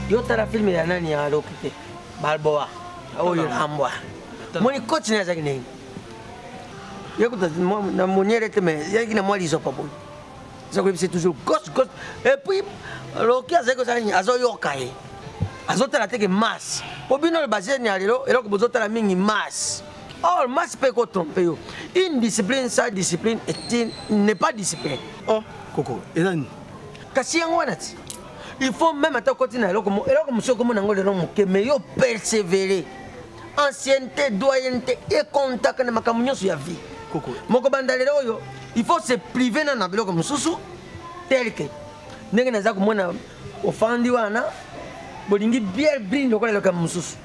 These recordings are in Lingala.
Yo tala film ya nani ya Rocky te. Balboa. Oyo lambwa. Moni coach na azaki ndenge. Ye kuta na moniere te mais yaki na mwa lizopa boye. Aza koyebisa toujours gauche gauche. Et puis Rocky azali kozala nini azoyoka ye. Azotala te ke masse. Po bino bajeune ya lelo eloko bozotala mingi masse. Or masse mpe ekotrompe yo. Une discipline sans discipline est une n'est pas discipline. Oh koko eza nini? Kasi yango wana ti. Il faut même ata okoti na eloko eloko mosusu okomona yango lelo moke mais yo persévérer. Ancienneté, doyenneté ekontaka na makambo nyonso ya vie. Koko. Moko banda lelo oyo il faut se priver na na biloko mosusu tel que ndenge naza komona ofandi wana bolingi bière brine lokola eloko ya mosusu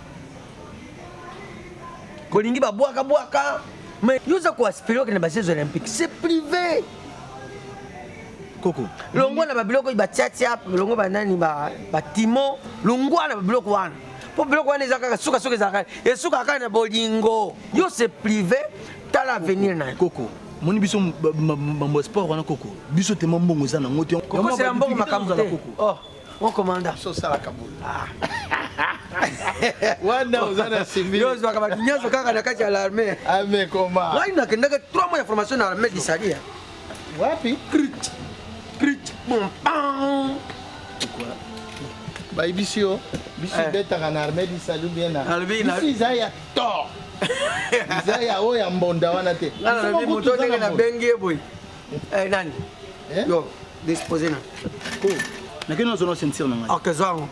bolingi babwakabwaka mais yo oza koaspire okende ba jeux olympiques c'est privé. Koko. Longwa na babiloko oyo batiatia, longwa banani batimo, longwa na babiloko wana mpo biloko wana eza kaka sukasuka ezalaka esukaka kaka na bolingo. Yo se privé, tala avenir na yo. Koko, moni biso mambo ya sport wana koko, biso tema mbongo eza nango te. Kokosela mbongo makambo te. Oh, mon commandant. Biso osalaka boye. Wana oza na civil. Yo ozwaka bato nyonso kaka na kati ya l'armée. Ah mais comment? Ngai nakendaka 3 mois ya formation na armée du salut. Wapi? Crit. Crit. Bon pan. Bayebisi yo biso ebetaka na armée du salut bien na biso eza ya tort. Eza ya oyo ya mbonda wana te. Ngai nalobi moto ndenge nabengi ye boye. Nani? Yo, disposé na. Nakei nazwa na ceinture na ngai. Ok, zwa yango.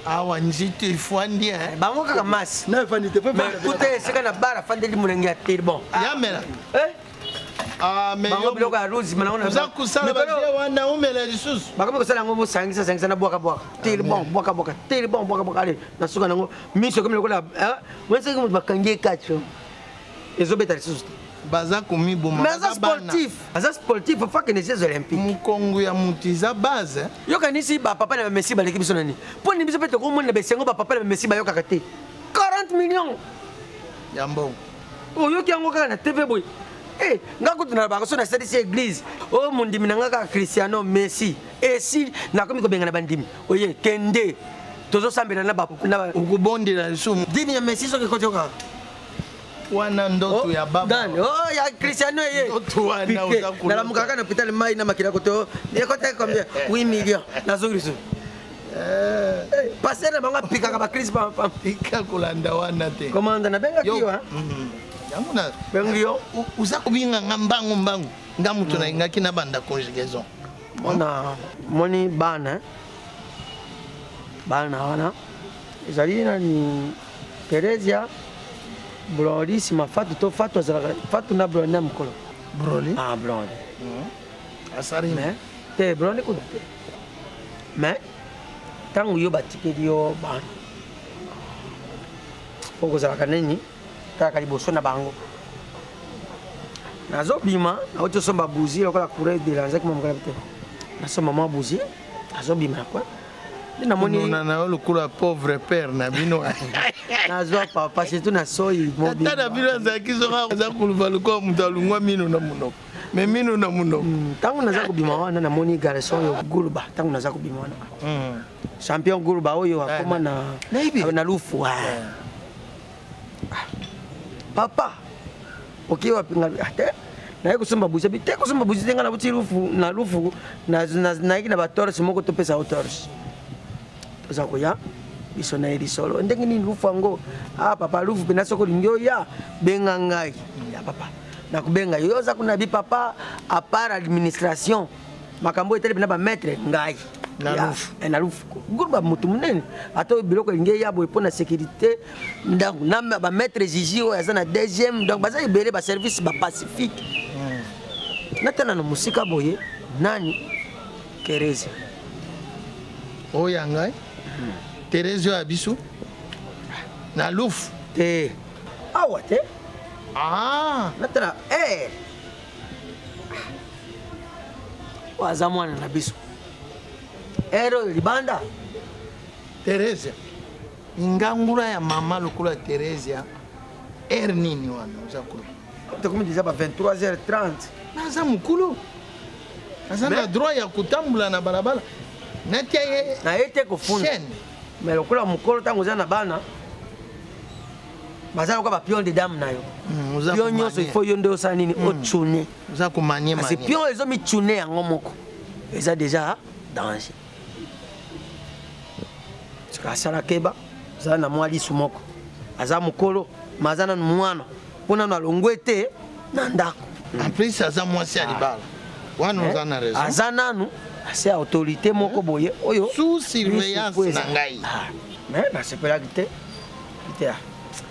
Awa nzito efandi hein. Bango kaka masse. Na efandi te. Mais kuta esika na bar afandeli molangi ya te bon. Yamela. Eh? Ah, mais bango biloko ya rouge mana wana. Oza kosala ba jeu wana omela lisusu. Bakomi kosala yango bosangisa sangisa na bwaka bwaka. Tele bon bwaka bwaka. Tele bon bwaka bwaka. Allez, na suka nango miso ekomi lokola hein. Moi soki moto bakangi ye kati. Ezobeta lisusu te. Baza komiboma. Mais aza sportif. Aza sportif, faut akende Jeux olympiques. Mokongo ya moto eza base. Yokanisi ba papa na ba Messi baleki biso na nini? Mpo nini biso mpe tokomona besengo ba papa na ba Messi bayokaka te? 40 millions ya mbongo. Oyoki yango kaka na TV boye. Eh, nga kutu na bako so nasalisi église. Oh mondimi na nga kaka Cristiano Messi. Esi nakomi kobengana bandimi. Oye kende. Tozosambela na ba na okobondela lisumu. Dini ya Messi soki ekoti kaka. Wana ndoto ya baba. Dan, oh ya Cristiano ye. Ndoto wana oza kuna. Nalamuka kaka na hôpital mai na makila koto. Ekota combien? 8 millions. Nazongi lisusu. Pasteur na bango apikaka ba crise pam pam. Ika kolanda wana te. Commande na bengaki yo hein. Yango na bengi yo. Oza kobinga nga mbangu mbangu. Nga moto nalingaki na banda conjugaison. Mona moni bana. Bana wana ezali nani Theresia Broli sima Fatou to Fatou azalaka Fatou na Broli na mokolo. Broli? Ah Broli. Asali mais te Broli kutu te. Mais ntango yo batikeli yo bana okozalaka nini talaka liboso na bango nazobima nauti osomba bougie lokola courant ederangeaki mwa mokala te nasomba mwa bougie nazobima na coin nde namoni nona na yo lokola pauvre père na bino. Nazwa papa surtout na soyi tata na bino azalaki soki aza koluba lokola moto alungwa mino na monoko mais mino na monoko. Ntango naza kobima wana namoni garçon oyo Gulba, ntango naza kobima wana champion Gulba oyo akoma na lufu. Papa oke wapi? Nga te naye kosomba buzi abi te kosomba buzi te nga nabuti lufu na lufu nayaki na batorse moko topesa yo torse toza koya biso na ye lisolo ndenge nini lufu yango. Ah papa lufu mpena soki olingi oya benga ngai ya papa nakobenga yo oza kuna bi papa à part administration makambo etali mpena bamaître ngai Na lufu. Na lufu groupe motu monene ata oyo biloko elingi eya boye mpo na sécurité donc na bamaître Gigi oyo aza na deuxième donc baza ebele baservice bapacifique. Natala na mosika boye nani Therese oyo ya ngai Therese oyo ya biso na lufu te awa te. Ah. Natala oyo aza mwana na biso ere oyo libanda Therese ngangula ya mama lokola Theresia ere nini wana oza kolo tokomi déjà ba 23h30. Naza mokolo aza na droit ya kotambola na balabala natia ye na ye te kofunda chaîne. Mais lokola mokolo ntango oza na bana baza lokola bapion de dame na yo oza pion nyonso komanie. il faut yo nde osala nini otune oza komanie kasi manie. pion ezomitune yango moko eza déjà danger. Sika asala keba, aza na mwa lisu moko, aza mokolo ma aza nanu mwana mpo nanu alongwe te na ndako. En plus aza mwasi ya libala wana, oza na raison. Aza nanu ase autorité moko boye oyo Sous surveillance misu po na ngai. Ah, mais nasepelaki te te ah.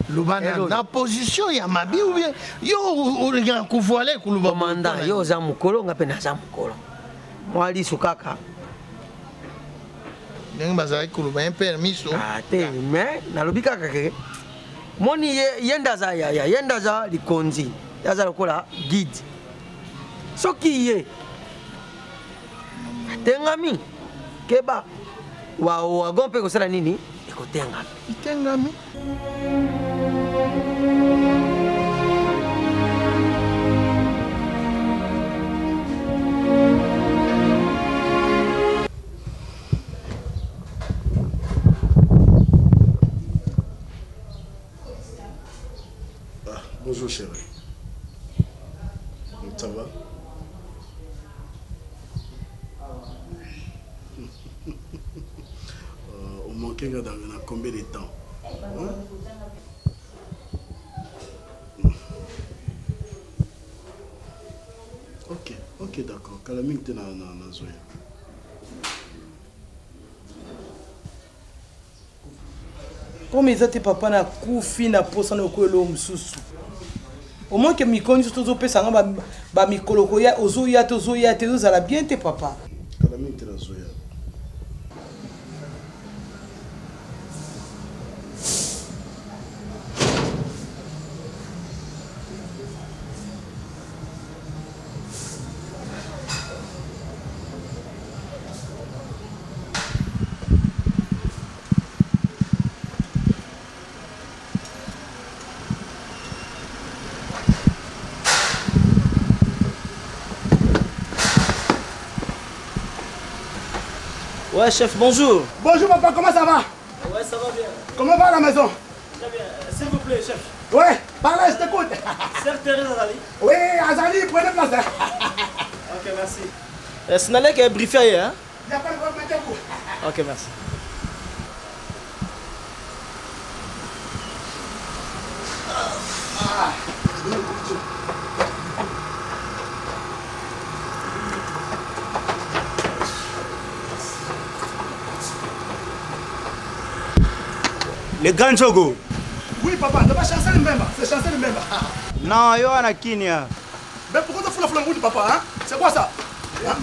Loba na, Hello. na position ya mabi ou bien yo olingaka kovoile koloba Komanda, yo oza mokolo, nga mpe naza mokolo, mwa lisu kaka. Ndenge bazalaki koloba ye mpe miso. Ah, te, mais nalobi kaka ke moni ye, ye nde aza yaya, ye nde aza likonzi, ye aza lokola guide. Soki ye atengami, keba wa wagon mpe kosala nini, ekotengami. Itengami. Ah, bonjour chérie. Ça va? On manquait dans, dans combien de temps? Hein? Ok, ok, d'accord. Kalaming te na na na zoya. Comme eza te papa nakufi na posa na okoyela oyo mosusu, omoi ke mikolo nyonso tozopesa nga bamikolo koya, ozoya te, ozoya te, ozala bien te papa. Kalaming te na zoya. Ouais, chef, bonjour. Bonjour papa, comment ça va? Ouais, ça va bien. Comment va la maison? Très bien. S'il vous plaît, chef. Ouais, parlez, je t'écoute. Chef Thérèse Azali. Oui, Azali, prenez place. Ok, merci. Sinalek est briefé, hein? Il n'y a pas de problème, mettez-vous. Ok, merci. Le grand Djogo. Oui papa, c'est pas Chancel Mbemba, c'est Chancel Mbemba. Non, yo ana Kenya. Mais pourquoi tu fous la flamme papa, hein? C'est quoi ça? Hein?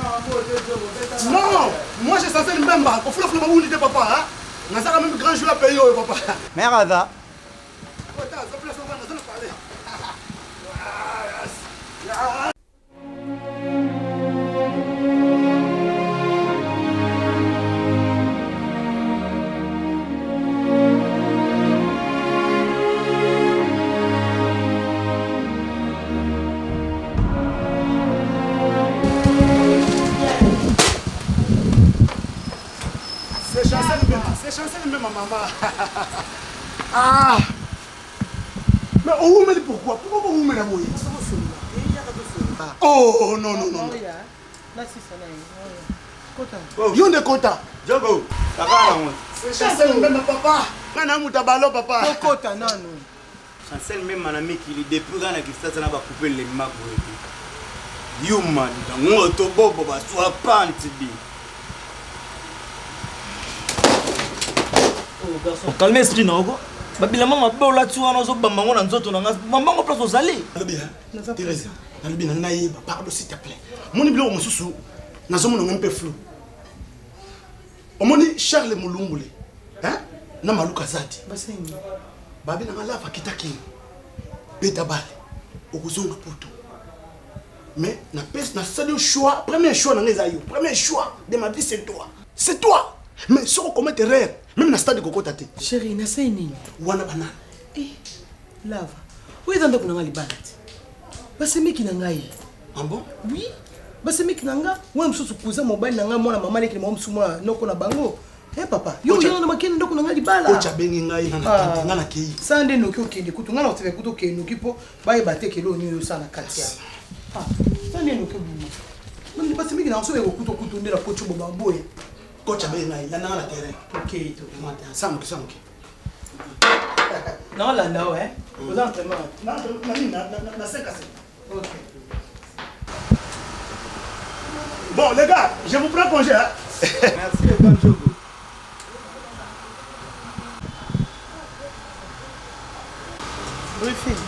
Non, moi j'ai Chancel Mbemba, pour fou la flamme papa, hein? Nazara même grand joueur pays papa. Merada. C'est Chancel Mbemba, c'est Chancel Mbemba, maman. Ah! Mais où mais pourquoi? Pourquoi vous me la voyez? Oh non, non, non. Yo nde kota. Djogo, kaka na C'est Chancel Mbemba, papa. Nana mutabalo, papa. Okota nanu. Chancel Mbemba na mikili depuis kana kisasa na ba couper le mako. Yuma ngoto bobo baswa panti bi. Oh, garçon, calme esprit na oko. Babilama mabe olati wana ozobamba ngo na nzoto na nga. Bamba ngo place ozali. Nalobi, Thérèse, nalobi na nayeba, pardon s'il te plaît. Moni biloko mosusu nazomona ngo mpe flou. Omoni Charles Mulumbule, hein? Na Maluka Zadi. Basengi. Babi na lava kitaki. Beta bale. Okozonga poto. Mais na pèse na sali choix, premier choix na ngeza yo. Premier choix de ma vie c'est toi. C'est toi. Mais ce qu'on commet erreur, même na stade kokota te. Chérie, nasai nini? Wana banana. Eh, lava. Oyo eza ndako na nga libala te. Basemeki na ngai. Ah bon? Oui. Basemeki na nga, wana mosusu cousin mobali na nga, mwana mama lekeli, mwa mosusu mwana noko na bango. Eh papa, yo Ocha. oyanga na makene ndako na libala. Coach abengi ngai na Ah. nga nakei. Sa nde noki okende kutu ngai na koteka kutu okende noki mpo bayeba te kelo nini osala na kati ya. Ah, sa nde noki obima. Basi basi mingi na nso ekokutu kutu nde na coach bo baboya. Coach abengi ngai landa nga na terrain. Okei to. Sa moke sa moke. Na olanda o hein. Oza entraînement. Na na nini na na 5 à 7. OK. Bon les gars, je vous prends congé hein. Merci les gars. Briefing.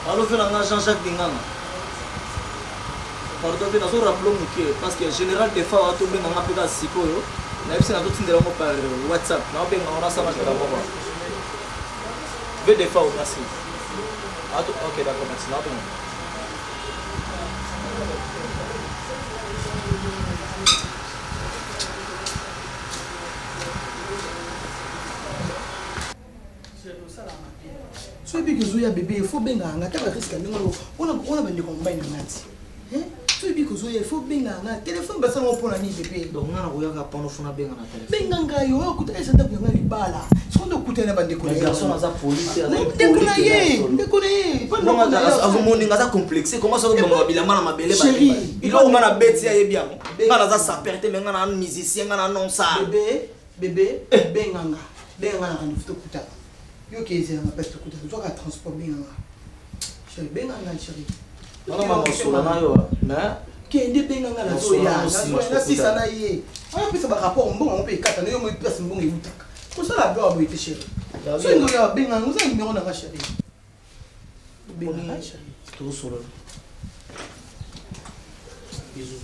Allo ve na nga Jean-Jacques Dinganga. Pardon ve nazo rappeler moke parce que général Defa wa to benga nga pe ka sikoyo. Na yebisi nazo tindela ngo par WhatsApp. Na benga ngo nasala kala moko. Ve Defa o merci. Ato OK d'accord merci. Na benga. Soki biki ozoya bebe il faut bengaka nga ata bariske ya ndenge wana wana bandeko mobali na nga ti soki biki ozoya il faut bengaka nga telefone basalango mpo na nini bebe. Donc nga nakoyaka pano funa benga na telefone. Benga ngai oyo okuta eza ndako ya nga libala soki nde okutani na bandeko na ye. Garçon aza poli te aza ndeko na ye ndeko na ye azomoni nga aza complexe comment soki bamba bilamba na mabele Chérie. biloko nga na beti ayebi yango nga naza saper te me nga na musicien nga na nonsa. Bebe bebe benga nga benga nga na rendez-vous tokutana yo ke ezelanga mpasi tokutana zwaka transport benga nga chéri benga nga chéri. Wana mama na yo mais kende benga nga nazoya nasisa na ye ayopesa barapport mbongo yango mpe ekata na yo moi place mbongo eutaka kosala bilo ya boye te chéri soki ndoya benga nga oza numero na nga chéri benga nga chéri. Tokosolola. Bisous.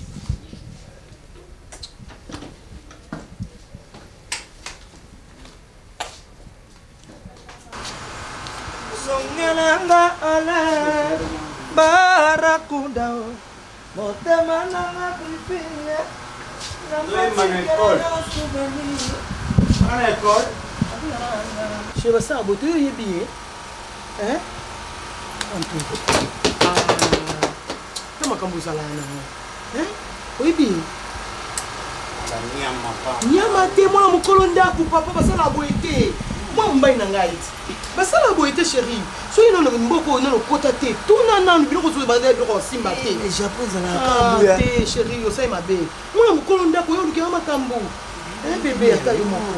Zongelanga ale barakuda o motema nanga pilipili. Na école chéri basala boye toyo oyebi ye ta makambo ozalaka nango oyebi ye nyama te mwana mokolo ndako papa basala boye te mwa mobali na ngai ti basala boye te chéri soki nano mboka oyo nano okota te tuna nanu biloko ozobanda biloko osimba te te chéri osali mabe mwana mokolo ndako oyo olukela makambo bebe ata yo moko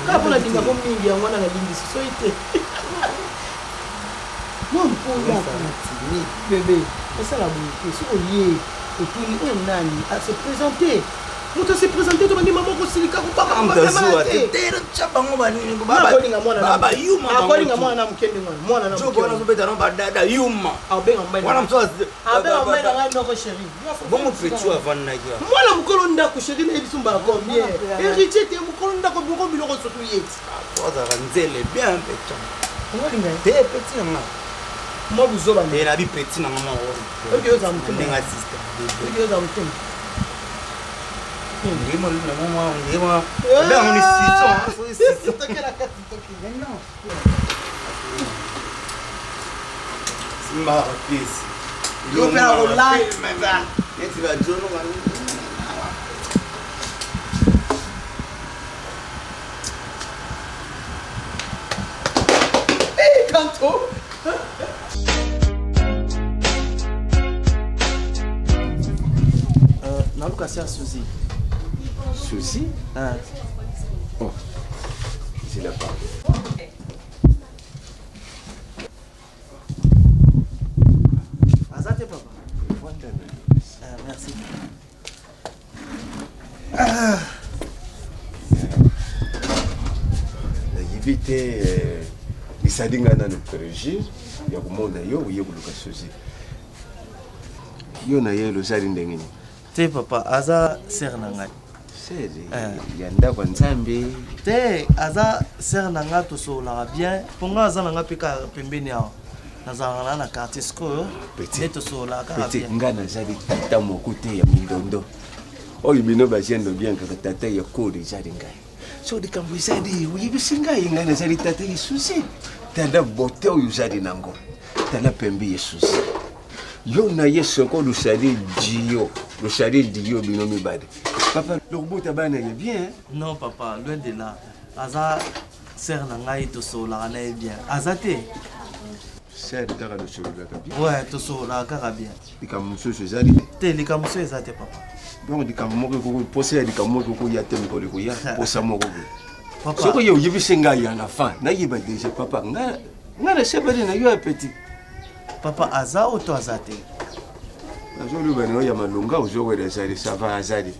kaka mpo nalingako mingi yango wana nalingisi soki te mwana mokolo ndako bebe osala boye te soki oye otuni oyo nani ase présente moto ase présente to bandima moko osilika kobakolinga mwana na moke ndenge wana mwana na mokeabenga ngai noko chéri bongo petit avandaki mwana mokolo ndako chéri nayebi so mbala combien héritier te mokolo ndako boko biloko surtout ye ti azalaka nzele bien petit olinga te petit nanga mwa buzoba te nabi petit nanga moko oki oza motema ndenge assiste oki oza motema ndemo ndemo ndemo abenga ngo ni sison tokela kati tokela non simba pièce yo mpe akolata neti bajono Kanto. Naluka sœur Suzy. Suzy? Oh, c'est la part. Azate papa. Merci. Nayebi te esali ngai nano plaisir ya komona yo oye koluka Suzy. Yo na ye lozali ndenge nini? Te papa, aza sœur na ngai. Sœur ya ndako ya Nzambe? Te, aza sœur na ngai tosololaka bien. Mpo ngai aza na ngai mpe kaka pembeni awa. Nazalaka na quartier sikoyo. Nde tosololaka kaka bien. Ngai nazali tata moko te ya mindondo. Oyo bino bajeune bien kaka tata ya kode ezali ngai. So likambo ezali oyebisi ngai ngai nazali tata ya Suzy. Tala bote oyo ozali nango. Tala pembe ya Suzy. Yo na ye soko lusali dio. Loshali diyo bino mibale. Papa, lokobota bana ya bien. Non papa, loin de là. Aza sœur na ngai tosololaka na ye bien. Aza te. Sœur kaka tosololaka bien. Ouais, tosololaka kaka bien. Likambo mosusu ezali te. Te, likambo mosusu eza te papa. Donc likambo moko ekoki posa ya likambo moko ekoya te mokolo ekoya posa moko boye. Soki oye oyebisi ngai ya na fin, nayeba deja papa ngai ngai nasepeli na yo ya petit. Papa aza oyo to aza te? Nazoloba na yo ya malonga ozowela ezali ça va azali.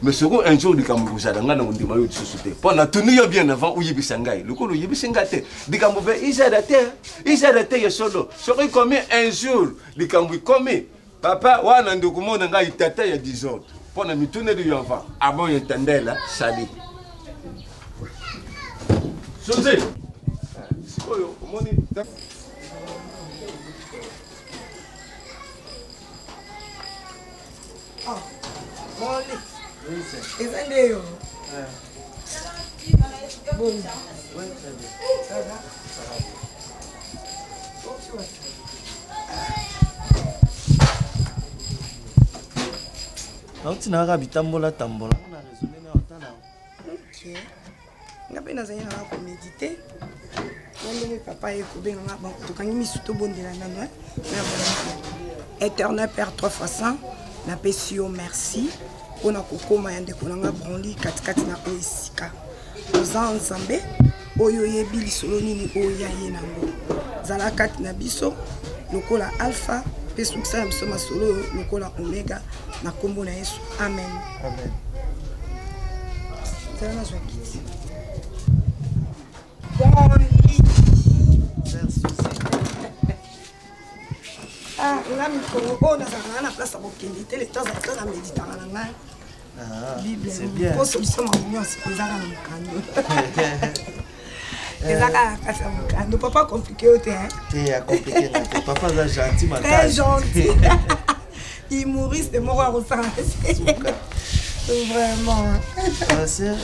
Mais soko un jour likambo ekozala ngai na kondima yo lisusu te mpo natuni yo bien avant oyebisa ngai lokola oyebisi ngai te likambo mpe izala te izala te ya solo soki ekomi un jour likambo ekomi papa wana nde okomona ngai tata ya disordre mpo na mituneli yo avant abon etandela sali suzi sikoyo omoni. Oh, Moli. Eza nde yo. Bon. Ça va? Nauti na kaka bitambola tambola na raisonne na otala. Ok. Nga mpe nazali nanga komedite na ndenge papa ye kobenga nga bon tokangi misu tobondela nano éternel père 3 fois 100 napesi yo merci mpo na kokóma ya ndeko na nga Branly katikati na oyo esika oza nzambe oyo oyebi lisolo nini oyo ya ye nango zala kati na biso lokola alpha mpe sukisa na biso masolo oyo lokola omega na nkombo na Yesu amen, amen. Zala nazwa kiti. Branly. Ah, nga mikolo oyo nazalaka nga na place ya kokende te leta azalaka na meditaka na ngai Bible po solution makambo nyonso eza kaka na mokando eza kaka kati ya mokando papa compliqué yo te te acompliqué nga te papa aza gentil makasi très gentil humoriste moko akosala vraiment. Sœur,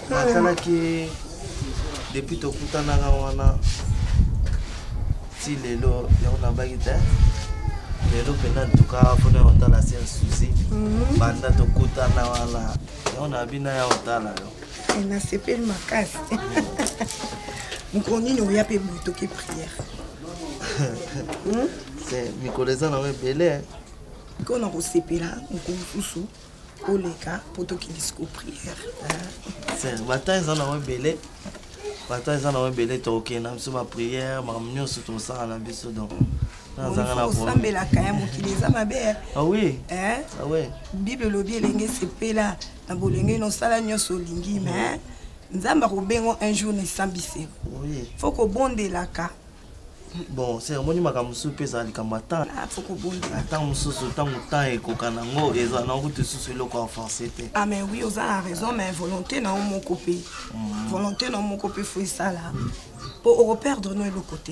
natalaki depuis tokutanaka wana ti lelo yango nabaki te lelo mpenza ntuka mpona ya kotala sœur Suzi banda tokutana wana yango nabi na ya kotala yo. Nasepeli makasi. Mokolo nini oya mpe boye toke prière? Mikolo eza nango ebele. Mpo na kosepela mokolo mosusu oleka mpo tokende siko prière. Bata eza nango ebele, bata eza nango ebele, tokokende na biso baprière, makambo nyonso tosala na biso donc nazanga na osambelaka ya mokili eza mabe. Ah oui. Ah oui. Bible elobi elenge sepela na bolenge nosala nyonso olingi mais nzambe akobengo un jour na esambiselo. Fo kobondelaka. Bon, c'est omoni makambo mosusu mpe ezala likambo ya temps. Fo kobondela. Ntango mosusu ntango temps ekoka nango ezala nango kutu lisusu eloko ya force te. Ah mais oui, oza na raison mais volonté na yo moko mpe volonté na yo moko mpe fo esala mpo okoperdre no eloko te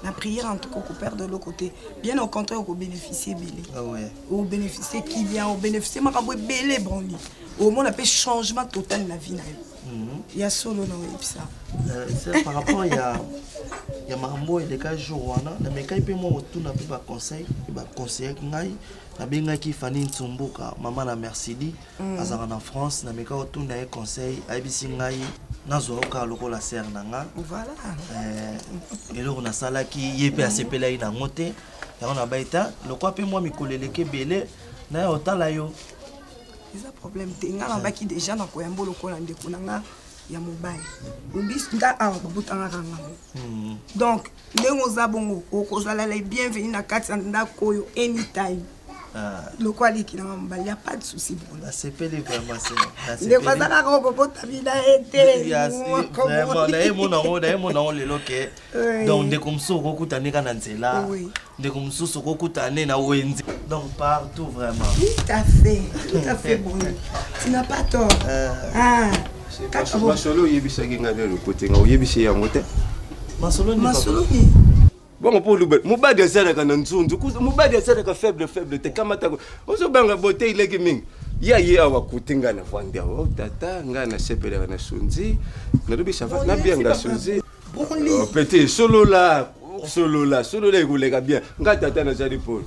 na prière. En tout cas okoperdre eloko te, bien au contraire okobénéficie ebele. Ah ouais. Obénéficie kimia, obénéficie makambo ebele Branly, omona mpe changement total na vie na yo ya solo na oyebisa. C'est par rapport ya makambo oyo eleka jour wana namekaki mpe mwa kotuna mpe baconseil baconseillaki ngai nabengaki Fani Ntsumbuka mama na Mercidi azalaka na France namekaki kotuna ye conseil ayebisi ngai nazwa yo kaka lokola sœur na nga. Voilà. Eloko nasalaki ye mpe asepelaki nango te yango nabai ta lokwa mpe mwa mikolo eleki ebele naya otala yo. Eza problème te nga nabaki déjà na koyamba lokola ndeko na nga ya mobali obi nga awa babotangaka ngango donc ndenge oza bongo okozala la bienvenu na kati ya ndako oyo anytime lokola aleki nanga mobali ya pas de souci bon. Nasepeli vraiment. Ndeko aza kaka okobotami na ye te. Vraiment nayemona yango lelo ke donc ndeko mosusu okokutane kaka na nzela ndeko mosusu okokutane na wenze donc partout vraiment. Tout à fait, tout à fait. Bon, tu n'as pas tort. Ah, kaka masolo oyebisaki ngai lelo kotenga oyebisi yango te. Masolo nini? Masolo nini? Bongo mpo oloba mobali azalaka na nzunzu mobali azalaka faible faible te kamatako ozobanga bote eleki mingi ya ye awa kote ngai navandi awa oh, tata ngai nasepelaka na sunzi nalobi sava nabianga sunzi. Branly. Oh, petit solola solola solola ekoleka bien ngai tata nazali polo.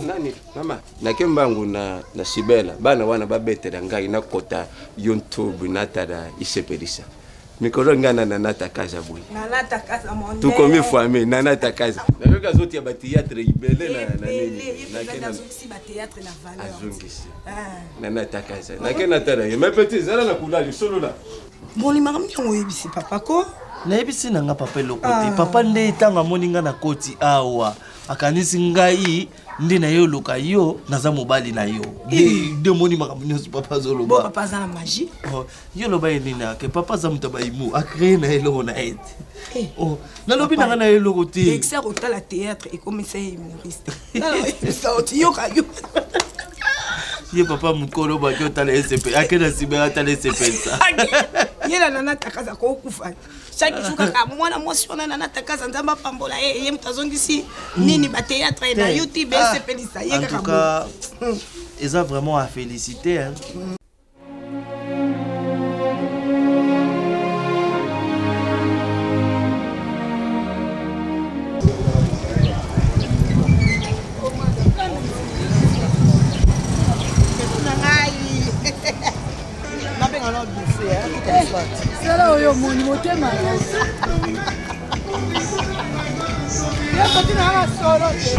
Nani mama nake mbangu na, na sibela bana wana babetela ngai nakota youtube natala isepelisa mikolo ngai na nanata kaza boye Nanata Kaza mon tokomi famille nanata kaza nayoki azotia batheatre ibele na na nini Nake na- azongisi batheatre na valeur azongisi nanata kaza nake natala ye mais petit zala na kulali solola boni makambo niongo oyebisi papa ko nayebisi na nga papa eloko te Ah. papa nde ntango amoni nga na koti awa akanisi ngai nde na ye oluka yo naza mobali na yo nde nde omoni makambo nyonso papa bo azoloba papa aza na magie Oh, yo loba ye nini ake papa aza moto ya baimu acree na ye eloko na ye te Oh, nalobi na nga na ye eloko te exa kotala théâtre ekomisa ye humoriste Naloyebisa yo ti yoka yo ye papa mokolo baki otala esepe ake na nsima atala esepelisa ye na Nanata Kaza kokufa chaque jour kaka mwana mwasi wana Nanata Kaza nzambe apambola ye ye moto azongisi nini batheatre na Te. youtube Ah. esepelisa ye en kaka tout cas eza vraiment à féliciter hein. Na ngai nabenga na buffet. Sala oyo omoni motema. Yekoti na nga solo te.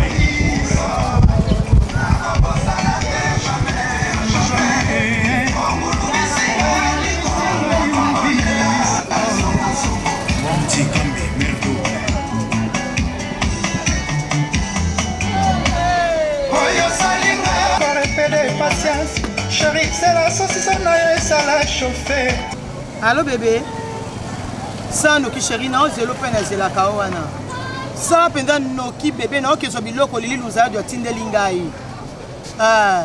Oyo osalinga pede patience chéri sela sosisa na yo esala chauffe. Allo bébé, sa noki chéri, na ozelo mpe nazelaka yo wana. Sala mpenza noki bébé, na okezwa biloko lili luzayado atindeli ngai. Ah.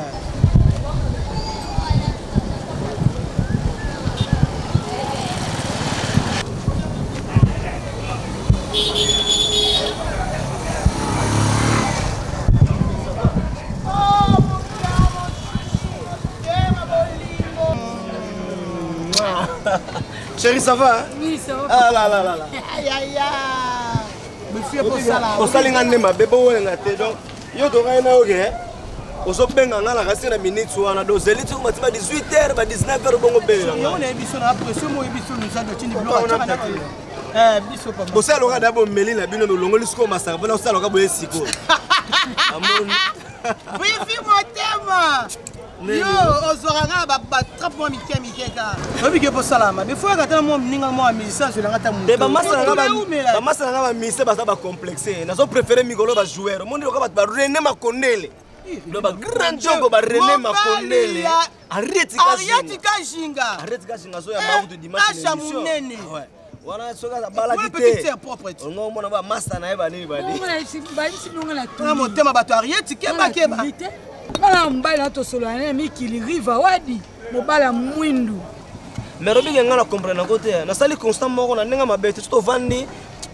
Chérie, ça va hein? Oui, ça va. Ah là là là là. Aïe, aïe, aïe. Osali nga nde mabe bowelenga te donc yo tokai na yo ke ozobenga nga na kasi na minute wana donc ozeli ti mati ba 18 heures ba 19 heures bongo obelela Yango nayebi biso na pression mo oyebi biso luzado atindi biloko atiaka na Eh, biso papa. bosala loka da bomeli na bino bolongoli sikoyo masanga mpona kosala loka boye sikoyo. Wifi motema yo ozwaka nga na batrape mwa mike mike kaka oyebi ke posala mabe fo yaka ta mwa moninga mwa musicien azwelanga ta te bamasa na nga bamise baza bacomplexe nazo préféré mikolo bajoueur omoni loka bato barene makondele do bagrand jogo barene makondele Arieti Kajinga. Arieti Kajinga azoya mautu dimanche na Asha émission. monene. Ah ouais. Wana soki abalaki Mwa petite te sœur propre. ongo omona bamasa na ye banini bani. Bayebisi bilongo na Na motema bato Arieti keba keba. Bana mobali na tosolola na ye mikili riva wadi mobali ya mwindu. Mais robike ngai na comprendre yango te, nasali constant moko na ndenge mabe te. So tovandi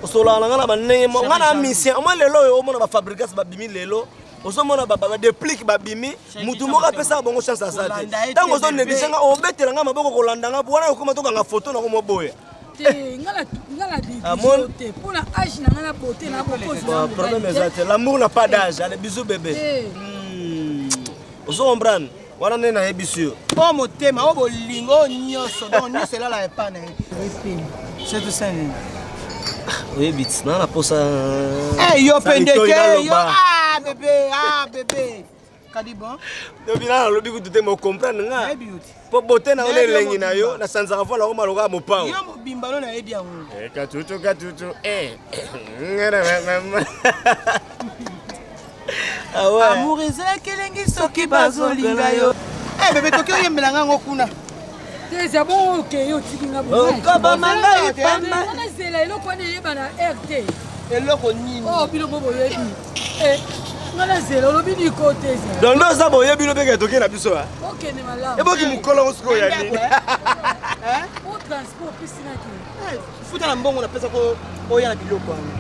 osololaka na ngai na bandenge moko ngai na misien omoi lelo oyo omona bafabrigas babimi lelo ozomona badeplike babimi mutu moko apesaka bango chance aza te. Kolanda ye te, Ntango ozonéglige bébé. nga obetela ngai maboko kolanda nga wana okoma tokanga foto nango moboya. Te nga na Ah, mon- néglige te mpo na age na nga na beauté na bokozi. Bon, problème eza te, l'amour n'a pas d'âge. Allez, bisous bébé. Ozo comprendre wana nde nayebisi yo. O motema o bolingo o nyonso donc nyonso elala epa na ye. C'est tout ça nini? Oyebi ti naa na posa. Eh, yo mpe ndeke yo ah bébé, ah bébé kadi bon. Tobi na nalobi kutu te mocomprendre nga Nayebi yo te. mpo bote na yo na Nayebi yo elengi na yo nasanzaka vola okoma lokola mopao. Yo mobimba no nayebi yango. Katutu katutu. Amour ezalaki elengi soki bazolinga yo. Eh bébé, toki oyembela nga yango kuna. Te eza bongo okei otiki nga. Okoboma ngai pamba. Nazela eloko wana eyeba na air te. Eloko nini? Oyo bino bo boyebi. Eh, nga nazela olobi niko te eza. Dondo oza boyebi no mpeke toke na biso a. Okende malamu. Eboki mokolo ngo sikoyo ya nini? O transport opesina te. Futa na mbongo napesa ko oya na biloko wana.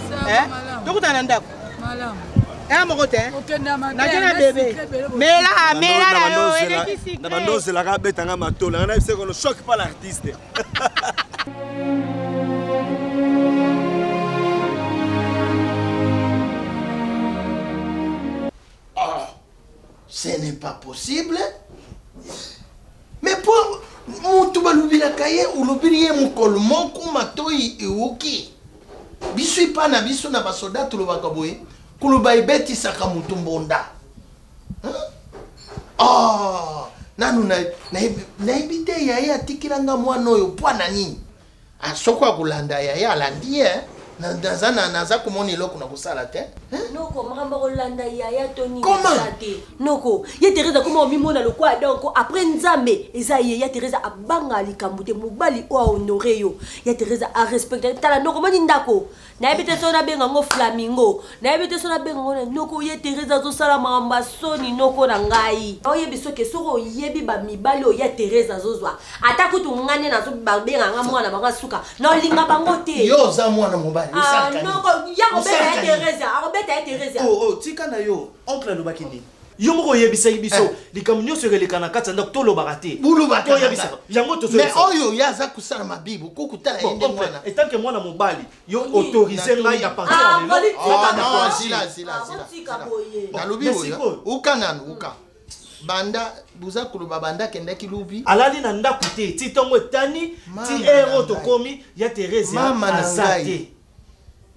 Sawa, Eh? malamu. Tokutana na ndako. Malamu. Eh, moko te. Okende mabe. Nake na bebe. Mela, mela na yo eleki Na sikre. bando ozelaka abetanga matola nga nayebisa kono choc pa l'artiste. n'est pas possible. Mais po mutu balobelaka ye, olobeli ye mokolo moko matoi ewoki. Biso epa na biso na basoda tolobaka boye, koloba ebetisaka moto mbonda. Hein? Oh, nanu nayebi te yaye atikela nga mwana oyo mpo na nini? Ah, soko akolanda yaye alandi ye. Naza na naza komona eloko na kosala te. Noko makambo kolanda yaya to nini eza te. Noko ye Therese akoma omimona lokola donc après Nzambe eza ye ya Therese abanga likambo te mobali oyo a honore yo ya Therese a respecte tala noko moni ndako nayebi te soki nabenga yango flamingo nayebi te soki nabenga yango na noko ye Therese azosala makambo ya soni noko na ngai oyebi soki soki oyebi bamibali oyo ya Therese azozwa ata kutu ngai nde nazobenga nga mwana bango asuka naolinga bango te yo oza mwana mobali ah, noko ye akobeta ye Therese akobeta ye Therese oh, oh, tika na yo oncle alobaki nini yo moko oyebisaki biso eh. likambo nyonso ekoleka na kati ya ndako tolobaka te toyebisaka yango tozoyebisa oyo ye aza kosala mabibu kokutala ye nde mwana etant que mwana mobali yo autorise ngai à partir ya lelo nalobi oyo uka nanu uka banda boza koloba banda akendaki lobi alali na ndako te ti ntongo etani ti heure oyo tokomi ya Therese aza te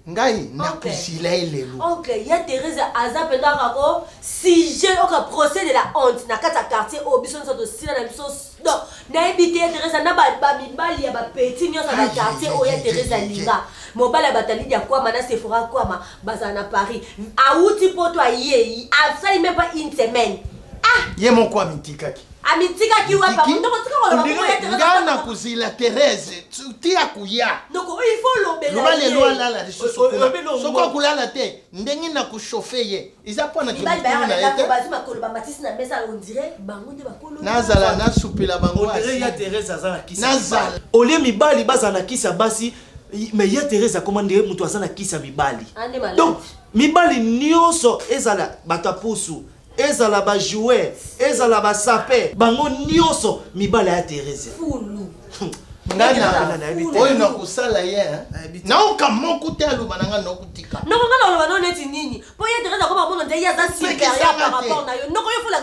ngai nakozila ye lelo oncle ya Therese aza mpenza kaka ko sujet oka procès de la honte na kati ya quartier oyo biso nyonso tosila na biso donc nayebi te ya Therese na bamibali ya bapeti nyonso na quartier oyo ya Therese alinga mobali ya batalidi ya kwama na Sephora kwama bazala na Paris awuti poto aye asali meme pas une semaine ah ye moko amitikaki amitikaki wapi ndoko tika koloba bongo ya Therese nga nakozela Therese ti akoya ndoko il faut lobela loba lelo alala lisusu kuna soki akolala te ndenge nakochauffe ye eza mpo na mibali bayaka na ndako bazwi makolo bamatisi na mesa on dirait bango nde bakolo nazala nasupela bango ya Therese aza na kisi nazala olie mibali bazala na kisi ya basi mais ya Therese akoma nde moto aza na kisi ya mibali donc mibali nyonso ezala bato ya pusu ezala ba joueur ezala ba saper bango nyonso mibali ya Therese fulu ngai oyo nakosala ye naoka moko te aloba na ngai nakotika noko ngai naloba no neti nini mpo ye Therese akoma mona nde ye aza supérieur par rapport na yo noko yo fula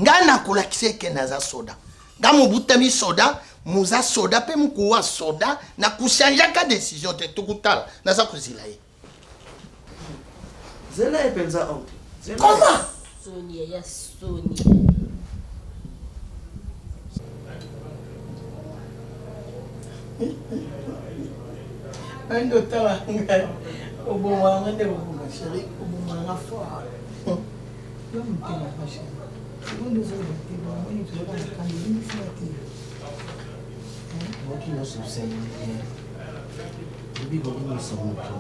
ngai nakolakisa eke naza soda nga mobutami soda moza soda mpe mokowa soda nakuchangeaka décision te tokutala naza kozila ye zela ye mpenza oncle koma soni yaya soni nde otala ngai obomaka nga nde koboma sheri obomaka nga fort yo motema nga sheri sekonde ozoloba te bamoni tozalaka na kanda elimbisi nga te Oki nyonso osali bien. Oyebi kolimbisa moto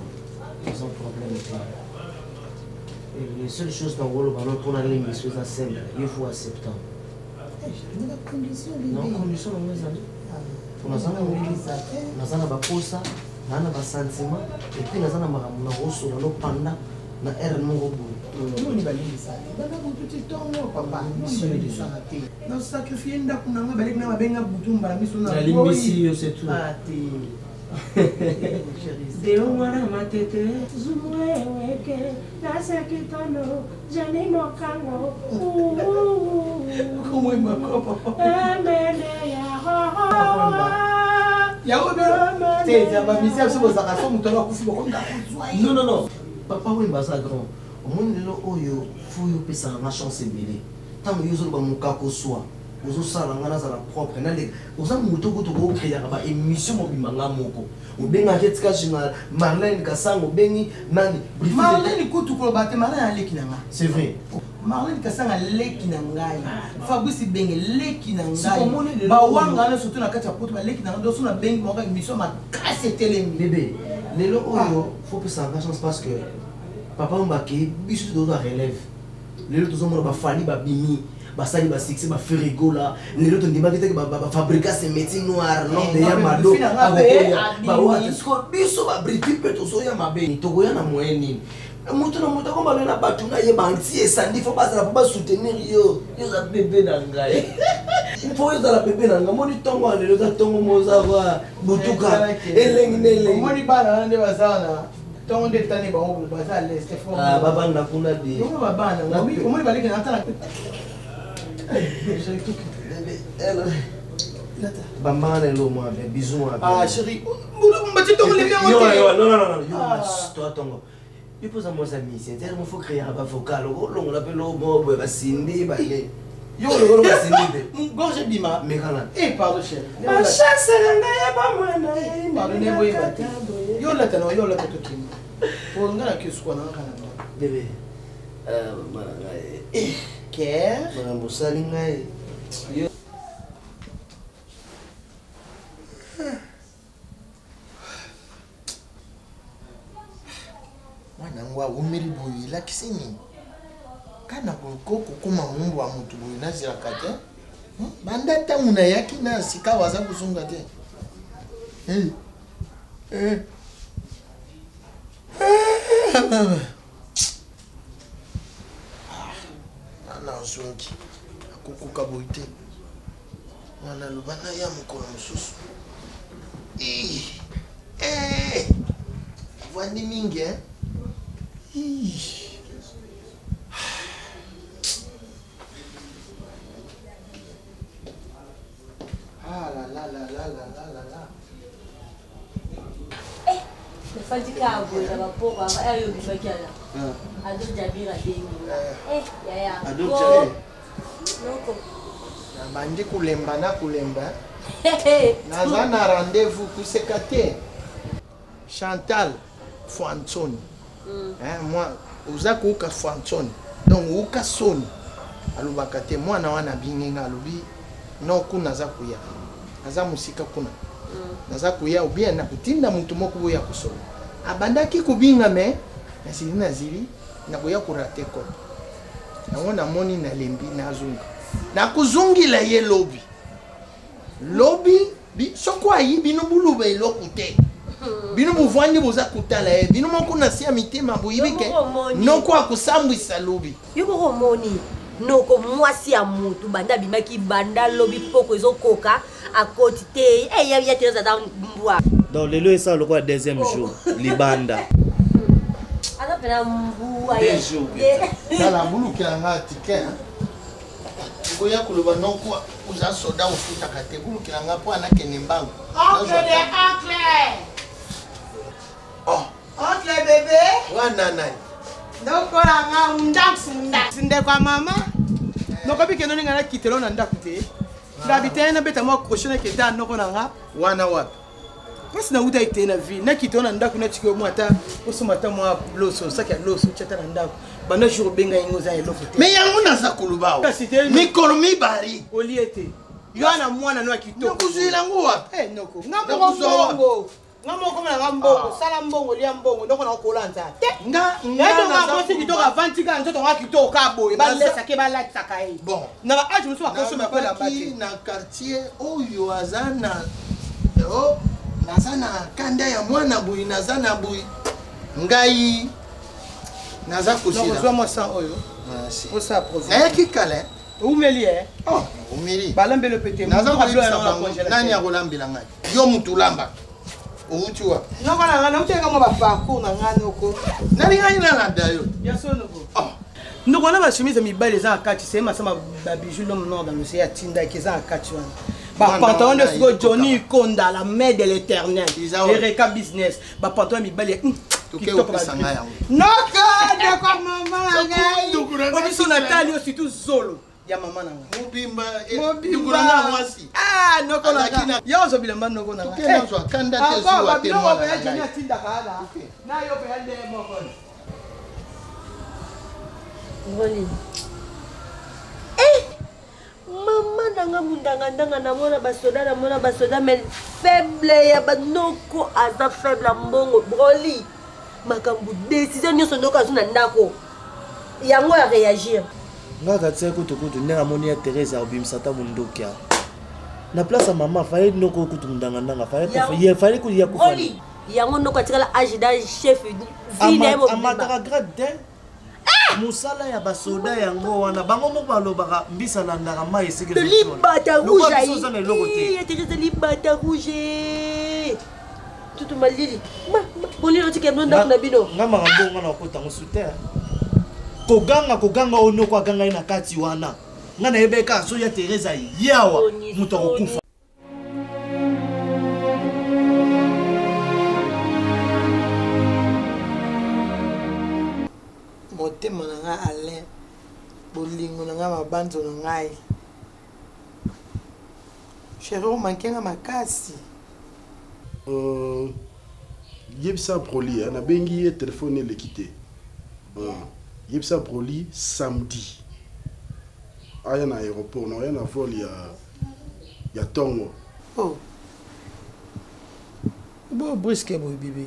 eza problème te. La seule chose nakoloba no mpona limbisa eza simple, yo faut acceptant. Non, condition nango ezali. Naza na baposa, naa na basentiment, epuis naza na makambo nakosola no panda na heure moko boye. Noni balimbisaka te bana butu ti ntongo papa noni balimbisaka te na sacrifie ndako na nga baleki na babenga butu mbala miso na nalimbisi yo c'est tout ah te Deo mwana matete zumueweke nasekitono jani mokango emene ya yango bino te bamisia biso bozalaka so moto akufi bokomda kozwa ye non non non Papa Wemba aza grand omoni lelo oyo faut yo opesaka nga chance ebele ntango yo ozoloba mokakoswa ozosala nga nazala propre naleka oza moto kutu okokreaka ba émission mobimba nga moko obengaki etika na Marlène Kasanga obengi nani Marlène kutu koloba te Marlène aleki na nga c'est vrai Marlène Kasanga leki na ngai Fabrice Benge leki na ngai bawanga wana surtout na kati ya poto baleki na ngai doso na bengi bango émission makasi etelemi bebe lelo oyo faut pesa nga chance parce que papa Wemba akei biso tozwa relève lelo tozomona bafali babimi basali ba succès ba Ferre Gola lelo tondimaki te ba Fabrigas métier noir l'homme de Yamado akokoya bawata sikoyo biso babriti mpe tozoya mabe tokoya na moyen nini moto na moto akoma na bato na ye banti esandi fo bazala fo basoutenir yo yo oza bebe na ngai fo yo ozala bebe na ngai moni ntongo ya lelo oza ntongo moza va butuka elengi na elengi omoni bana wana nde baza wana. Ntongo nde etani bango baza à l'aise te fort. Ah, babanda kuna de. Yango babana omoni baleki na tala. Bambanga na elo mwa bien, bisous mwa bien. Ah chérie, mbati ntongo lemi yango te. Yo, non non non, yo toi tongo. Yo poza mwasi ya musicien, tellement mo faut créer ba vocal, olongola mpe lo mo boye basindi bale. Yo olongola basindi te. Gorge ebima. Mekana. Eh pardon chérie. Bachance na ngai ya bamwana Pardon ne boyeba te. Yo olata na yo olata tokende. Po nga na kesukwa na nga na ndako. Bébé. Mama na ngai. Care. Makambo osali ngai. Yo. Mwana yango awumeli boye elakisi nini? Kana ko kokoma ngumbu ya motu boye nazelaka te. Banda ntango nayaki na sika awa aza kozonga te. Eh. Eh. Nana azongi akokoka boye te. Mwana aloba naya mokolo mosusu. Eh. Eh. Avandi mingi eh. Ah la la la la la la la la. nafandi kaka boye na bapoko oyo obimaki ala ado jabir abengi yaya Ado Jabir. noko Nabandi kulemba na kulemba. Naza na rendez-vous kuseka te. Chantal Fwansoni. Hein, moi oza koyoka Fwansoni. Donc oyoka soni. Alobaka te mwana wana abingi nga alobi no kuna aza koya. Aza mosika kuna. Naza koya ou bien nakotinda moto moko boya kosolo. Abandaki kobinga me nazili nazili nakoya korate kope. Yango namoni nalembi nazonga. Nakozongela ye lobi. Lobi soko ayi bino buluba eloko te. Bino bovandi boza kotala ye bino moko na se ya mitema boyebi ke noko akosambwisa lobi. Yo moko omoni noko mwasi ya mutu banda abimaki banda lobi poko ezokoka akoti te eh, ya ya Therese aza mbwa. Donc lelo esala lokola deuxième jour libanda. Aza pena mbwa. Deux jours. Tala bulukela nga ticket hein. Okoya koloba noko oza soda ofutaka te bulukela nga mpo anakende mbangu. Oncle de oncle. Oh. Oncle bébé. Wana nani? Noko na nga mundax mundax ndeko ya mama. Noko bikendo ninga nakitelo na ndako te. Ngabi te nabeta mwa crochet nakenda noko na nga. Wana wapi? Mpasi nauta ete na ville nakita na ndako natiki yo mwa ata osomba ata mwa loso saki ya loso otya ata na ndako banda jour obenga yango oza eloko te. Me yango naza koloba awa. Kasi te mikolo mibale. Olie te. Yo wana mwana no ya kitoko. Nakozwela yango wapi? Eh noko. Nga moko mbongo. Nga moko na nga mbongo, sala mbongo, lia mbongo, ndoko na kokola nzala. Te. Nga nga mwasi kitoko avandi kaka nzoto nga kitoko ka boye, balesaka ye balatisaka ye. Bon. Na ba age mosusu bakosomba ko elamba te. Na quartier oyo aza na oh, naza na kanda ya mwana boye, naza na boye. Ngai naza kosila. Nakozwa mwa 100 oyo. Osala provision. Nayaki kala. Oumeli eh? Oh, oumeli. Balambeli pe te. Naza koyebisa bango nani akolambela ngai. Yo mutu olambaka. Outi wapi? Noko na ngai, nauti nga mwa ba parcours na ngai noko. Nalingaki nalanda yo. Ya solo noko. Oh. Ndoko wana ba chemise ya mibali eza na kati, c'est masama ba bijoux l'homme noir dans l'océan atindaki eza na kati wana. Ba pantalon de siko Johnny Konda la main de l'éternel. Ereka business. Ba pantalon ya mibali ya kitoko ba. Noko ndeko mama na ngai. Obiso natali yo surtout zolo. ya mama na ngai mobimba mobimba na mwasi ah noko na ngai yo ozo bilamba noko na ngai toke nazwa kanda te zuwa te mwana na ngai atindaka ala na yo pe nde moko Ngoli. Eh! Mama na nga mundangandanga namona basoda namona basoda mais faible ya banoko aza faible ya mbongo broli makambo décision nyonso noko azwi na ndako yango ya réagir nga katia kutu kutu ndenge amoni ya Therese akobimisa ata mondoki awa na place ya mama fallait noko kutu mundangandanga fallait kutu ya kufa yango noko atikala age da chef vie na ye mobimba amataka grade te mosala ya basoda yango wana bango moko balobaka mbisa alandaka mai esika libata rouge oza na eloko te Therese libata rouge. Tutu malili. Ma, boni otika bino ndako na bino. Nga makambo nga na okota ngo sute. Koganga koganga oyo noko aganga ye na kati wana. Nga nayebaki kaka soki ya Teresa yawa moto akokufa. Motema na ngai Alain, bolingo na ngai mabanzo na ngai. Chérie omanke nga makasi. Euh, yebisa Broly, hein, nabengi ye telefone eleki te. Euh, yebisa Broly samedi aya na aéroport na aya na vol ya ya tongo. Oh. Bo brusque boye bébé.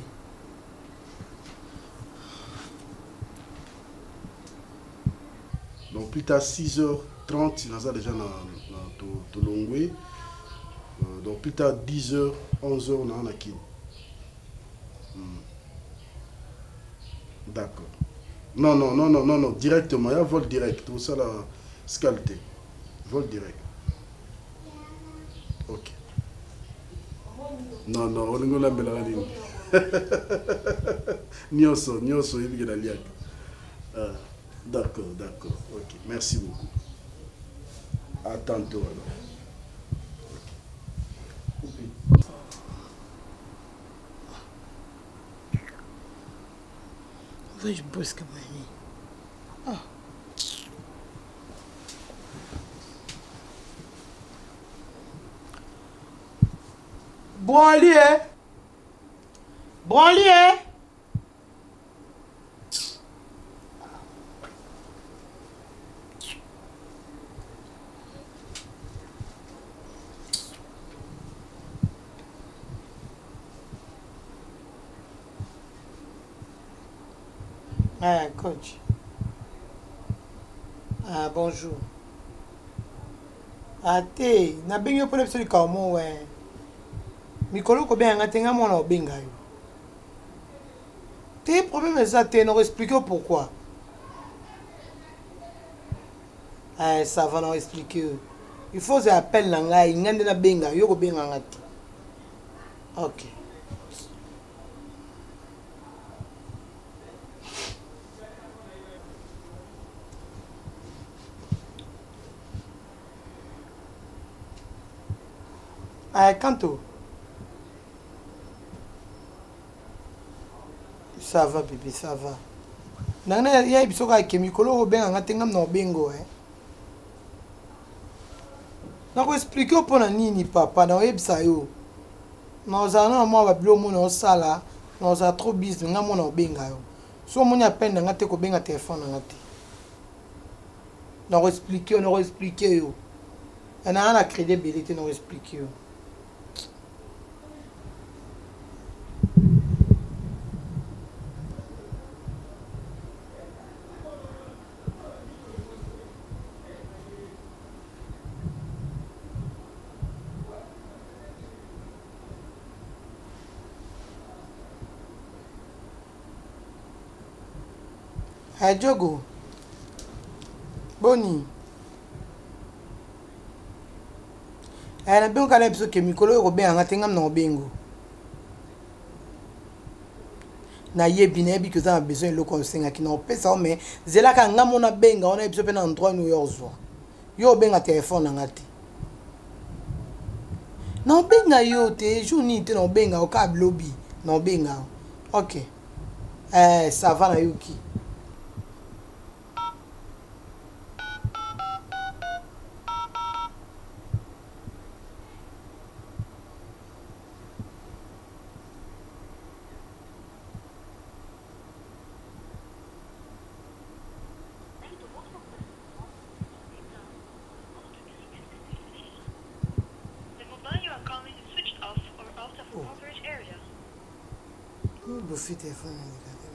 Donc plus tard 6h30 naza déjà na, na to, tolongwe euh, donc plus tard 10h 11h na na Kin. D'accord. Non non non non non non directement, il y a vol direct, tout ça la scalté. Vol direct. Ok. Non non, olingo olambelaka nini? Nyonso, nyonso oyebi ke naliaka. Ah, d'accord, d'accord. Ok, merci beaucoup. À tantôt alors. Voyage brusque, mamie. Ah. Branly, eh? Branly, eh? Ah, coach. Ah, bonjour. Ah, te, nabengi yo mpona biso likambo moko we. Mikolo kobenga nga te, nga mwana obenga yo. Te, problème eza te, nako expliquer yo pourquoi. Eh, ça va, nako expliquer yo. Il faut ozala appel na ngai, nga nde nabenga yo, kobenga nga te. Ok. Ah, Kanto. Ça va, bébé, ça va. Nanga ya biso kaka ke mikolo obenga nga te ngam na obengo eh. Nako expliquer yo pona nini papa na oyebisa yo. Nazala na mwa babilo omona osala, nazala trop busy nga mona obenga yo. So omoni appel na nga te kobenga telefone na nga te. Nako expliquer yo, nako expliquer yo. Na na crédit ebele te nako expliquer yo. Hey, Diogo. Boni. Eh, na bengo kala biso ke mikolo oyo kobenga nga te ngam na obengo. Nayebi nayebi ke oza na besoin eloko osengaki na opesa yo mais zelaka nga mona benga wana biso mpe na endroit nini oyo ozwa. Yo obenga telefone na nga te. Na obenga yo te jour nini te na obenga yo kaka lobi na obenga yo. Ok. Eh, ça va nayoki. Bofi telefone eleka te.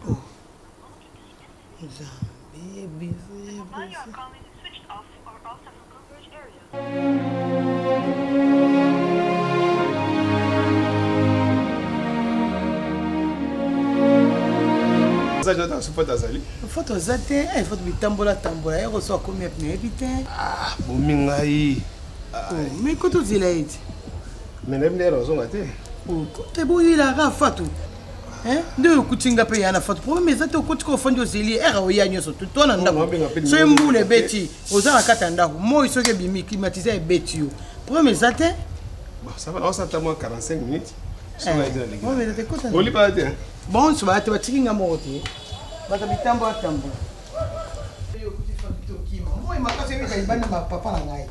Oh. Nzambe, biso, biso. Passage nata so foto azali. Foto aza te, eh foto bitambola tambola ye koso akomi api nayebi te. Ah, bomi ngai. Oh, mais koto zela ye ti. Mais nayebi ndenge nazonga te. Oh, kote boyelaka fatu. Hein? Nde okuti nga mpe ya na fatu. Problème eza te okoti ko ofandi ozeli ere oya nyonso to to na ndako. Soki mbula ebeti, oza na kati ya ndako. Moi soki ebimi climatiseur ebeti yo. Problème eza te. Bon, ça va, on s'attend moi 45 minutes. Eh, Oliba te. Bonso bato batiki nga moko te. Bato bitambo atambola. Moi makasi ebeta libanda ba papa na ngai.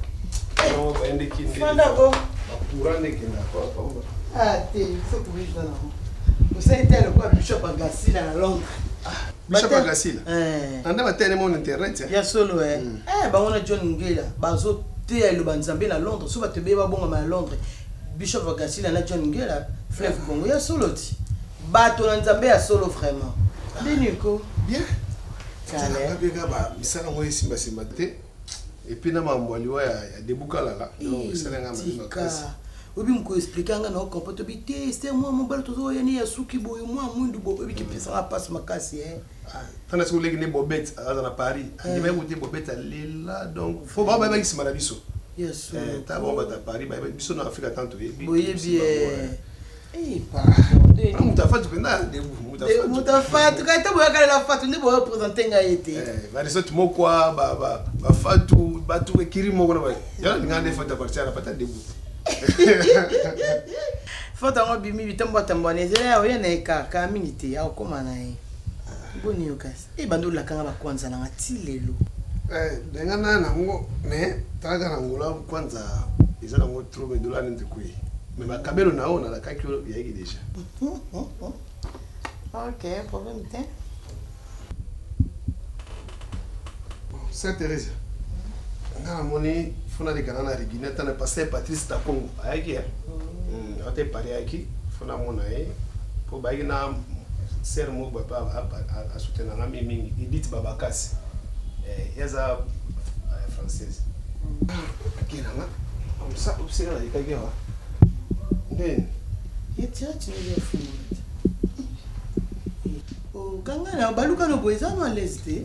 Fanda ko. Courant nde ekenda ko. Ah te, faut toyeba nango. Osali te lokola Bishop Agasila na Londres. Bishop Agasila. Nanda batele mon internet. Ya solo eh. Eh bango na John Ngela bazo teya eloba Nzambe na Londres, so bato ebele babongama na Londres. Bishop Agasila na John Ngela, Fleuve Congo ya solo ti. Bato na Nzambe ya solo vraiment. Nde Nico. Bien. Kale. Ba misala ngo esimba simba te. Et puis na mambo ya liwa ya Debou Kalala. Donc esala nga mabe makasi. Oyebi moko explike nga na ocomprendre tobi te ester mwa mobali tozoya ne ya suki boye mwa mwindu boye oyebi kipesaka mpasi makasi e tana soki oleki nde bobete aza na paris andimaki kote bobete alela donc fo bao bayebaki nsima na biso ta bango bato ya paris bayebi biso na afrika tan toyebi boyebi moto afatu mpenza debu moto afatu kai te boyakalela fatu nde boyopresente ngai ye te baresort mokwa bafatu bato ekiri moko na yana linga nde fatu apartir na pata debu fatu yango abimi bitambo atambwana ezela ya oya na ye kaka mingi te akokoma na ye boni yo kasi e bandi olakanga bakwanza nanga ti lelo ndenge na nango mais talaka na ngola kwanza eza nango trop mais dollar nde kwei mais makabelo na yo nalakaki oyo yayaki déjà. Ok, problème te. Saint Thérèse nga namoni fo nalekana na Regina ata na pasteur Patrice Takongo ayaki e ata epari ayaki fo namona ye mpo bayaki na sere moko bape asoutenanga mingi mingi Edith Babakasi ye aza française ake nanga comme ça obseka nalekaki awa ndeni okanga na baluka no boye eza no alaise te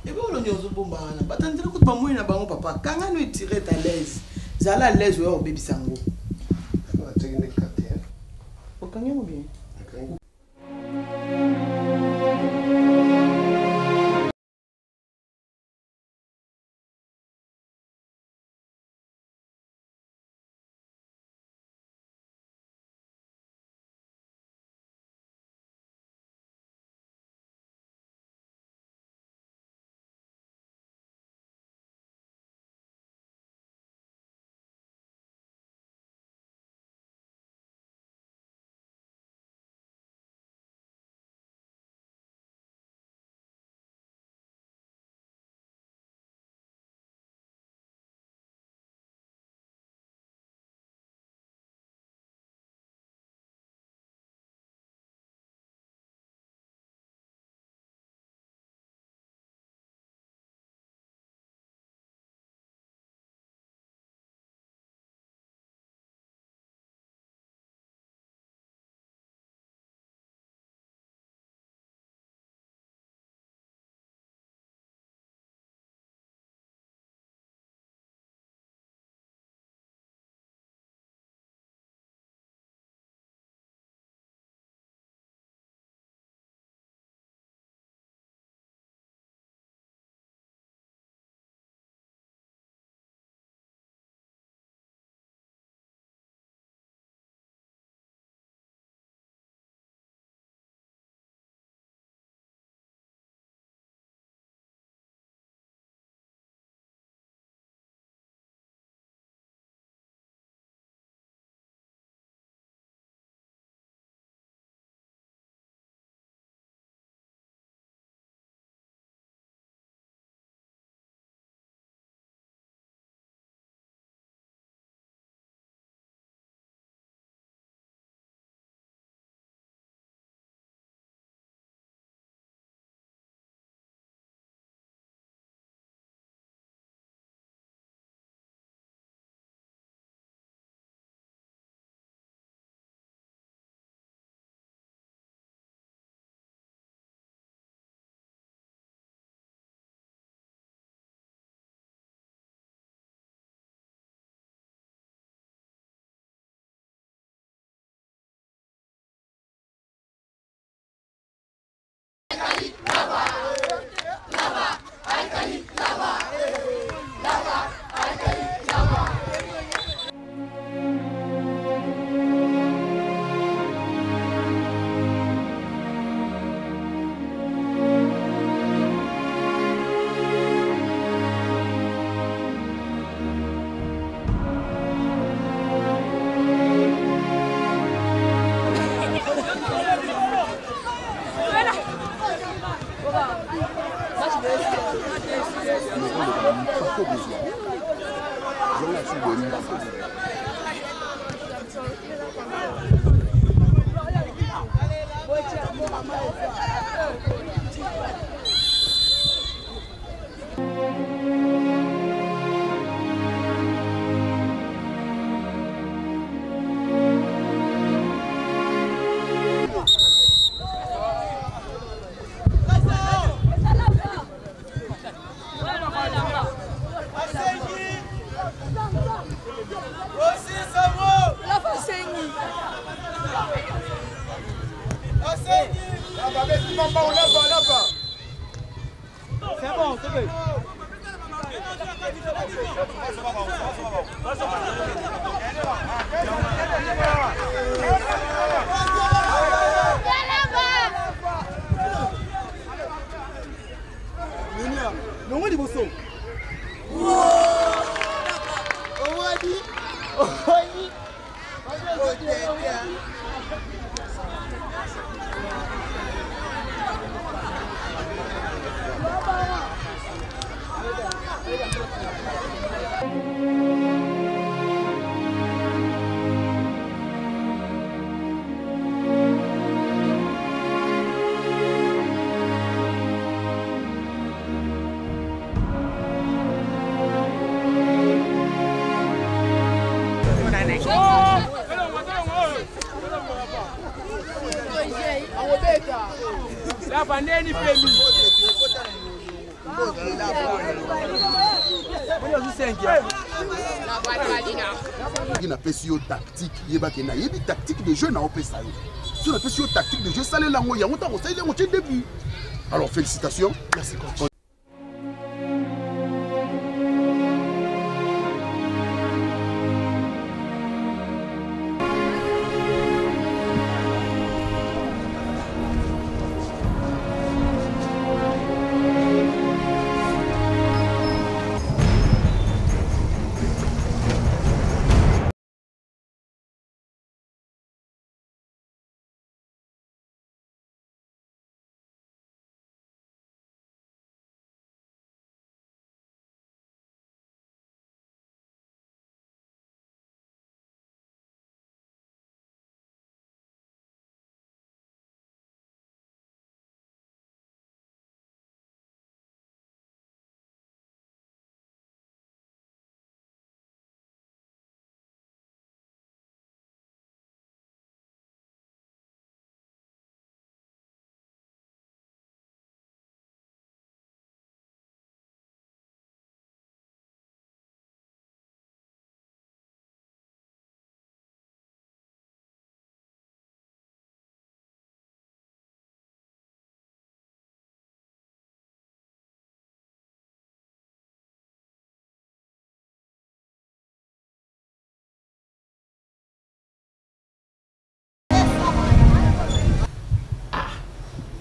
ebolo nyonso ozobomba wana bato ya nzela kutu bamoi na bango papa kanga no etire à l'aise zala à l'aise oya kobebisa yango okangi yango bien. C'est bon, c'est bon. Longo liboso. Owadi. Owadi. Lava neni pemi. Soki napesi yo tactique yebake nayebi tactique de jeu naopesa yo soki napesi yo tactique de jeu salela yango yango ntango osaleli yango tie début alors félicitations merci coach.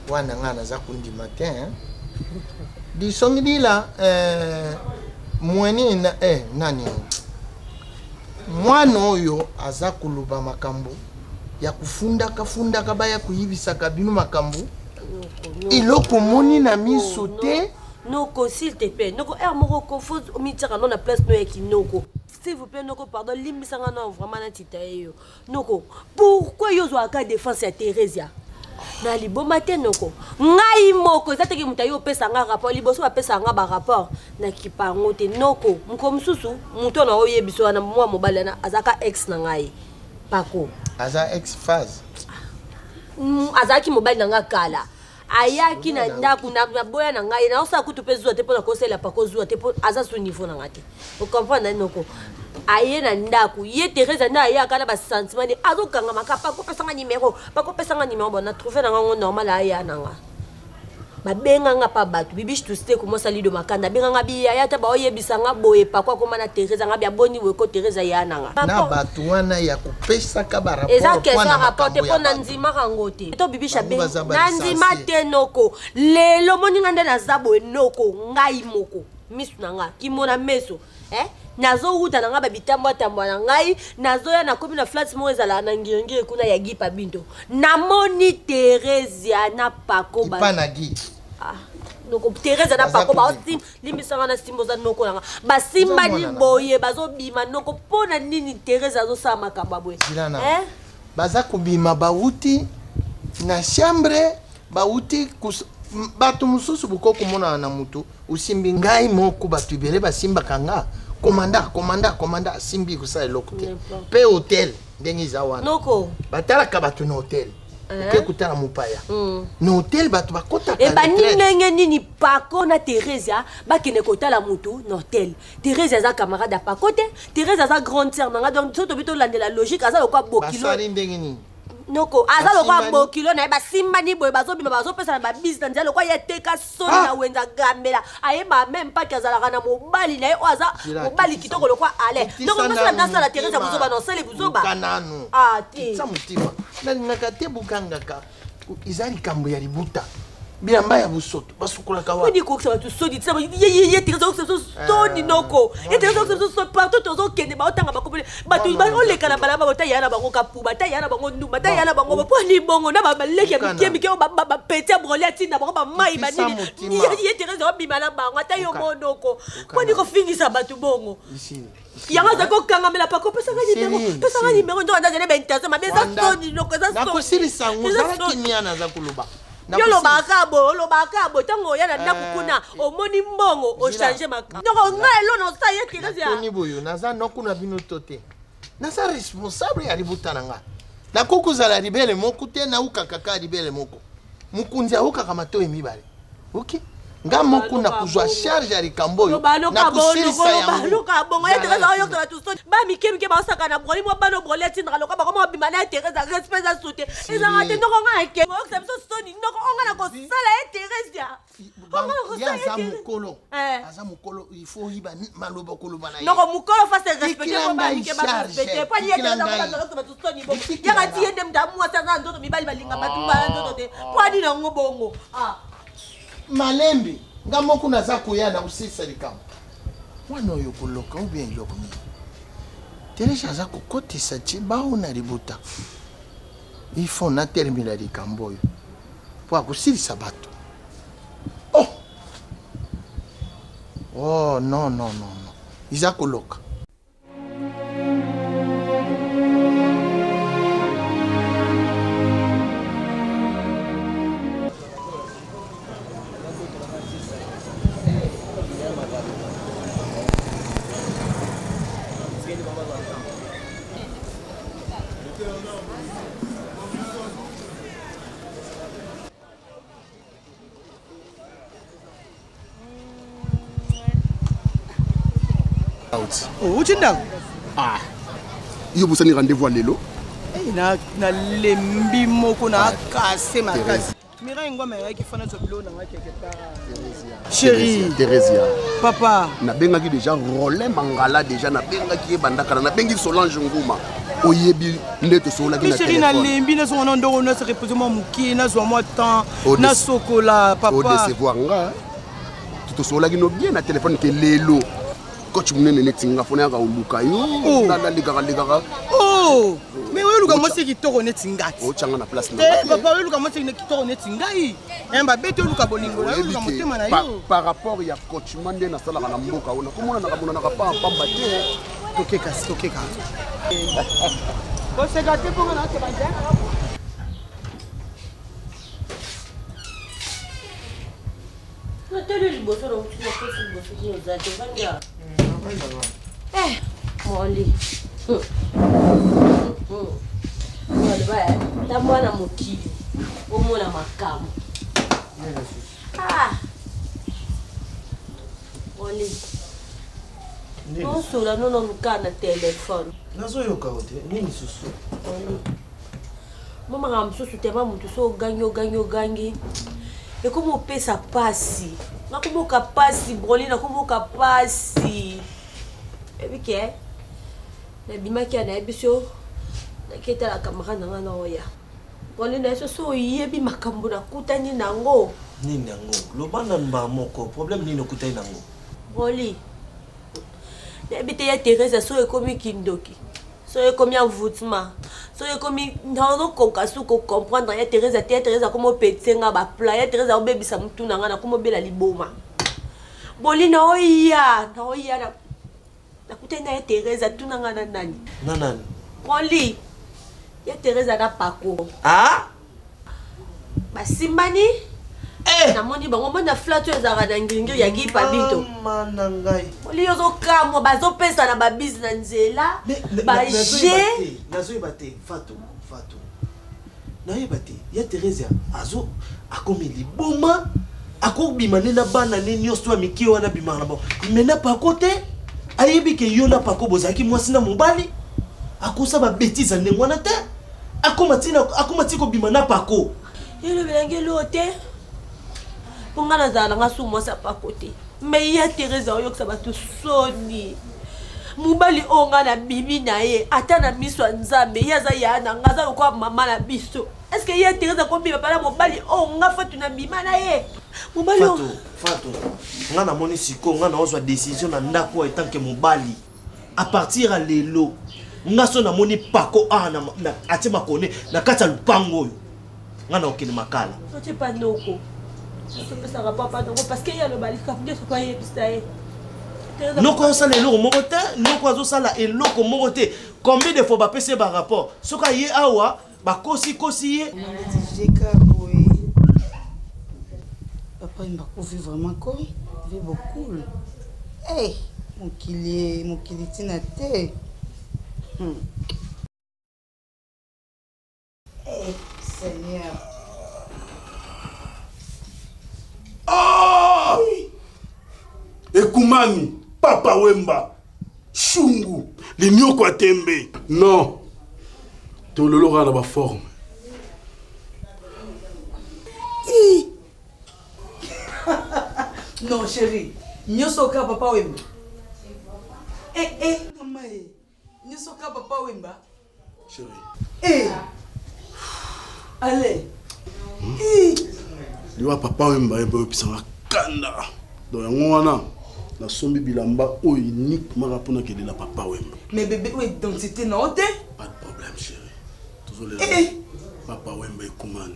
Wana nga naza kondima te hein? Disongidila eh, mweni na, eh, nani mwana oyo aza koloba makambo ya kofundaka fundaka baya koyibisaka bino makambo eloko omoni na miso te. Noko, s'il te plaît, noko, heure moko ko faut omitiaka no na place no ya kinoko. S'il vous plaît, noko, pardon, limbisa nga na vraiment na tita ye yo. Noko, pourquoi yo ozwaka défense ya Theresia? Na liboma te noko. Ngai moko eza teke moto aye opesa nga rapport, liboso bapesa nga ba rapport na kipa yango te noko. Moko mosusu moto na oyebi so wana mwa mobali wana azaka ex na ngai. Pako. Aza ex phase. Azalaki mobali na nga kala. Ayaki na ndako na boya na ngai naosala kutu mpe zuwa te mpo na kosalela pako zuwa te mpo aza su niveau na ngai te. Ocomprendre noko. Aye na ndako ye Therese nde ayaka na basentiment ne azokangama ka pako pesanga numéro, pako pesanga numéro. Bon, na trouve na ngango normal aya na nga. Babenga nga pa bato bibish tuste komwasa lido makanda abenga nga biyaya ata baoyebisa nga boye pako akoma na Theresa nga bia boni boye ko Theresa ya na nga. Na bato wana ya kopesaka ba eza rapport question mpo na ya rapport te makambo mpo ya na bato. ndimaka yango te to bibisha Bango be baza ba na ndima licencié. te noko lelo moninga nde naza boye noko ngai moko misu na nga kimona meso eh? nazowuta na ngai babitambwatambwa na ngai nazoya nakomi na flat moko ezalaka na ngiringiri kuna ya gipa binto namoni Theresia na pako ba- Ipa na gi. Ah, noko Therese na Baza pako kobima. baosim limbisanga na simba oza noko nanga basimbani Oza mwana na boye bazobima noko mpo na nini Therese azosala makambo ya boye Zila na. Eh? Baza kobima bawuti na chambre bawuti kus... bato mosusu bokoki komonana na motu osimbi ngai moko bato ebele basimbaka nga komanda komanda komanda asimbi kosala eloko te N'importe. mpe hotel ndenge eza wana noko batalaka bato na hotel Eh? oke kotala mopaya Mm. na hotel bato bakotaka ebandi retraite. ndenge nini pako na Theresia bakende kotala mutu na hotel Theresia aza camarade ya pako te Theresia aza grande sœur na nga donc so tobi tolandela logique aza lokwa bokilo basali ndenge nini noko aza lokwa Basimbani. bokilo na ye basimbani boye bazobima bazopesana babisi na nzela lokwa ye teka soni na wenza gambela ayeba meme mpaki azalaka na mobali na ye oyo aza Zila, mobali kitoko lokwa ale kitisa donc nasala nanu nasala Theresia motema. buzoba na osali buzoba Buka nanu ah te kitisa motima nalingaka te bokangaka eza likambo ya libuta bilamba ya bosoto basukolaka wapi oni kokisa bato soni tina ye Therese okisa biso soni noko ye Therese okisa biso soni partout tozokende baotanga bakomone bato oleka na balaba bata ya na bango kapuba ta ya na bango ndumba ta ya na bango mpo ni bongo na baleki ya mike mike oyo bapeti ya broli atinda bango bamai Kitisa banini motima. ye Therese obima na bango ata yo monoko mpo ni kofingisa bato bongo Isili. yango azali kokangamela pako pesanga nimero Sili, pesanga sili. nimero nzoka ndazali baintention mabe eza Wanda. soni noko eza soni nakosilisa yango Eza zala soni. kimia naza koloba yo olobaka boye olobaka boye ntango oya na ndako kuna omoni mbongo ochange makambo noko ngai elona osala ye Therese ya toni boyo naza noku na bino to te naza responsable ya libuta na nga nakoki kozala libele moko te naukaka kaka libele moko mokonzi aukaka matoi mibale ok nga moko nakozwa charge ya likambo oyo nakosilisa yango loka bongo ye Therese aoyoka bato soni ba mike mike baosaka na broli mwa bana broli atindaka loka bango mobima na ye Therese respect eza su te ezalaka te noko ngai ake oyokisa biso soni noko onga na kosala ye Therese ya onga na ye kosala aza ye Therese mokolo Eh. aza mokolo il faut oyiba maloba koloba na ye noko mokolo fa se respecte Tikela po ngai bamike charge, barespecte po ye tikela Therese ngai. akobato bato soni bongo yaka ti ye nde moto amwasi aza na nzoto mibali balinga bato bala nzoto te po ani nango bongo ah malembe nga moko naza koya na kosilisa likambo mwana oyo koloka ou bien eloko nini Therese aza kokotisa ti bao na libuta il faut natelemela likambo oyo mpo akosilisa bato oh oh non non non non eza koloka outi ndako ah yo bosani rendez-vous ya lelo Eh, nalembi moko na akase makasi mirai ngwama ayaki fana zwa biloko na ngai quelque part chéri Theresia papa nabengaki déjà Rolin Mangala déjà nabengaki ye bandakala nabengi Solange Nguma oyebi nde tosololaki mi na chéri telefone nalembi nazonga na ndoko nase repose mwa mokie nazwa mwa temps nasokola papa odecevoir nga tosololaki no bien na telefone ke lelo coach monene neti nga fona yaka koluka yo nalekaka lekaka oh mais oyoluka mwasi kitoko neti nga ti otyanga na place na te nga te. papa oyoluka mwasi kitoko neti ngai babeti oluka bolingo na yo Oyebi oluka ke motema na yo par rapport ya coachement nde nasalaka na mboka oyo nakomonanaka monanaka pamba te tokeka tokeka koseka te mponga na te natali liboso na motu nakosi liboso kino oza te ovandi awa Eh, moli aloba tambola na mokili omona makambo Ah. moli osola nono luka na telefone nazoyoka yo te nini susu mo makambo mosusu tema motu so ogangi ogangi ogangi Ekomi opesa pasi. Nakomoka pasi, Broli, nakomoka pasi. Ebi ke nabimaki ya nayebi so naketala camarade na ngai na oya. Broli na yeso so oyebi makambo nakutani nango. Nini yango? Loba na mbaa moko, problème nini okutani nango? Broli, nayebi te ya Therese so ekomi kindoki. soki ekomi envoûtement soki ekomi nazokoka su kocomprendre ya therese te ya therese akoma opetise nga bapla ya therese akobebisa motu na nga nakoma obela liboma boli naoya naoya nakutani na ya therese atuna nga na nani na nani poli ya therese na pako ah? basimbani eh! namoni bango moni na flat oyo ezalaka na ngiringiri ya gipa bito oli ozokamwa bazopesa na babise na nzela baje nazoyeba te fato fato nayeba te ya theresia azo akomi liboma akobima nde na bana ne nyonso ya mike wana abimaka na bango me na pako te ayebi ke yo na pako bozalaki mwasi na mobali akosa babetise ya ndenge wana te akoma ti akoma ti kobima na pako elobela nge eloo te mpo ngai nazala na ngai su mwasi ya pako te me ya teresa oyokisa bato soni mobali oyo ngai nabimi na ye ata na miso ya nzambe ye aza yaya na ngai aza lokola mama na biso estce ye teresa akobima mpana mobali oyo ngai fatu nabima na ye mobali oyo fatu ngai namoni sikoyo ngai naozwa décision na ndako oyo etanke mobali à partir ya lelo nga so namoni pako awa atie makone na kati ya lupango oyo nga na okende makala otie pa noko topesaka papa noko parce que ye aloba likambo nyonso po ayebisa ye noko azosala eloko moko te noko azosala eloko moko te combien de fois bapesi ye barapport soki aye awa bakosikosi ye papa yemba akufi vraiment ko vie bokul hey, mokili mokili ntina te hmm. hey, seigneur ah! ekumani papa wemba shungu linioko ya tembe non tololo kaka na baforme non chéri nyonso kaka papa wemba eh, eh, mama ye nyonso kaka papa wemba chéri eh. ale hmm? liwa papa wemba ye mpe oyebisanga kanda donc yango wana nasombi bilamba oyo unique maka mpona kelela papa wemba mais bebe oyo identité na yo te pas de problème chéri tozolela eh. papa wemba ekumani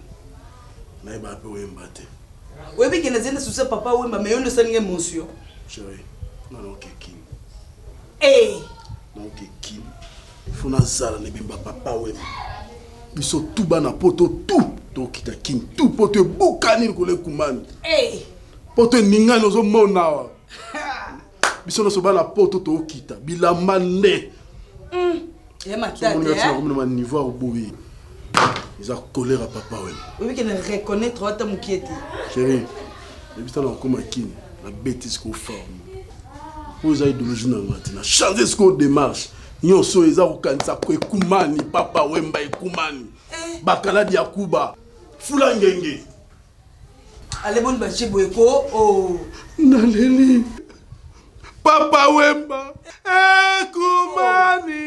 nayebaka mpe oyemba te oyebi ke nazali na susi ya papa wemba mais yo nde osali nga émotion chéri nga naoke kini eh. naoke kini fo nazala na ebemba papa wemba biso tu bana poto tu tokita kini tu poto ebukani likolo ekumani eh. poto eningani ozomona awa biso nyonso bana poto tokita bilamba nde hmm. ya matata na niveau ya koboye eza colère ya papa wemba oyebi ke na reconnaître ata mokie te chéri yebisa na kokoma kini na beti sikoyo forme oyo eza idéologie na nga te na change sikoyo démarche nyonso oyo eza kokanisa ko ekumani papa wemba ekumani eh. bakaladi ya kuba fula ngenge ale boni baje boye ko oh. naleli papa wemba ekumani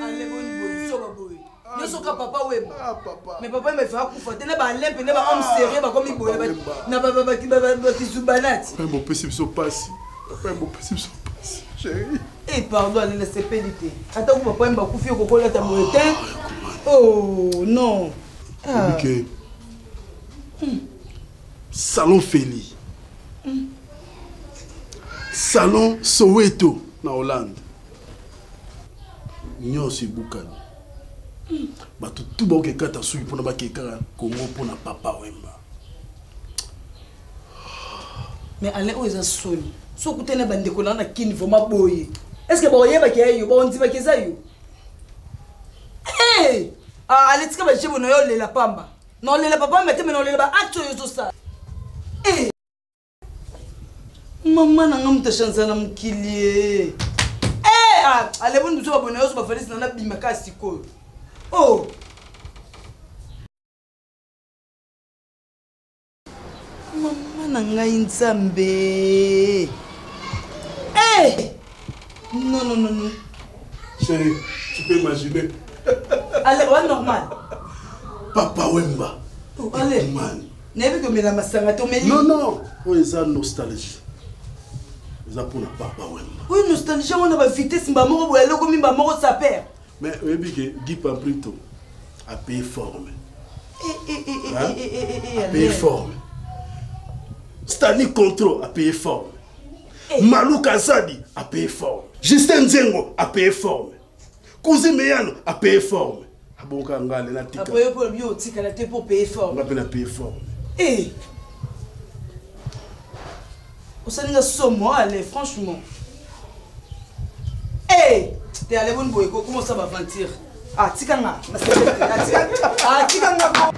oh. ale boni boye soba boye nyonso ka papa wemba ah, mais papa wemba ifaa kufa te na baalain mpe na bahomme ah, sérieux bakomi boye na bakizubanati bopesi biso mpasi papa bopesi biso mpasi chéri e eh, pardon ale nasepeli te ata ku papa wemba akufi okokolata boye te oh non ah. Salon Feli. Salon Soweto na Hollande. Nyonso ebukani. Bato tu bakokekata suki mpona bakekaka Congo mpona Papa Wemba. Mais Alain oyo eza soni. Soki okutani na bandeko na na Kin vraiment boye. Est-ce que bakoyebaki ya yo, bakondimaki eza yo? Hey! Ah, ale tika ba jebo na yo lela pamba. Na olela papa mete mais na olela ba acte oyo ozosala. Eh! Mama na nga moto achanza na mokili ye. Eh! Ah, ale boni biso babona yo so bafalisi na nabima kaka sikoyo. Oh! Mama na ngai Nzambe. Eh! Non, non, non, non. Chérie, tu peux imaginer. Allez, ouais, normal. Papa Wemba. Oh, allez. Man. nayebi komela masanga tomeli non non oyo eza nostalgie eza mpona papa wemba oyo nostalgie yango na bavitesse mba moko boye alokomi mba moko saper mais oyebi ke guy pamprito apaye forme apaye forme stanley contro apaye forme Malou Kazadi a payé forme. Justin Nzengo a payé forme. Cousin Meyano a payé forme. Abonka ngale na tika. Après yo bio tika la te pour payer forme. Nga pe na payer forme. Eh. Osali nga somo allez franchement. Eh, te allez bon boy comment ça va aventure. Ah tika nga. Ah tika. Ah tika nga.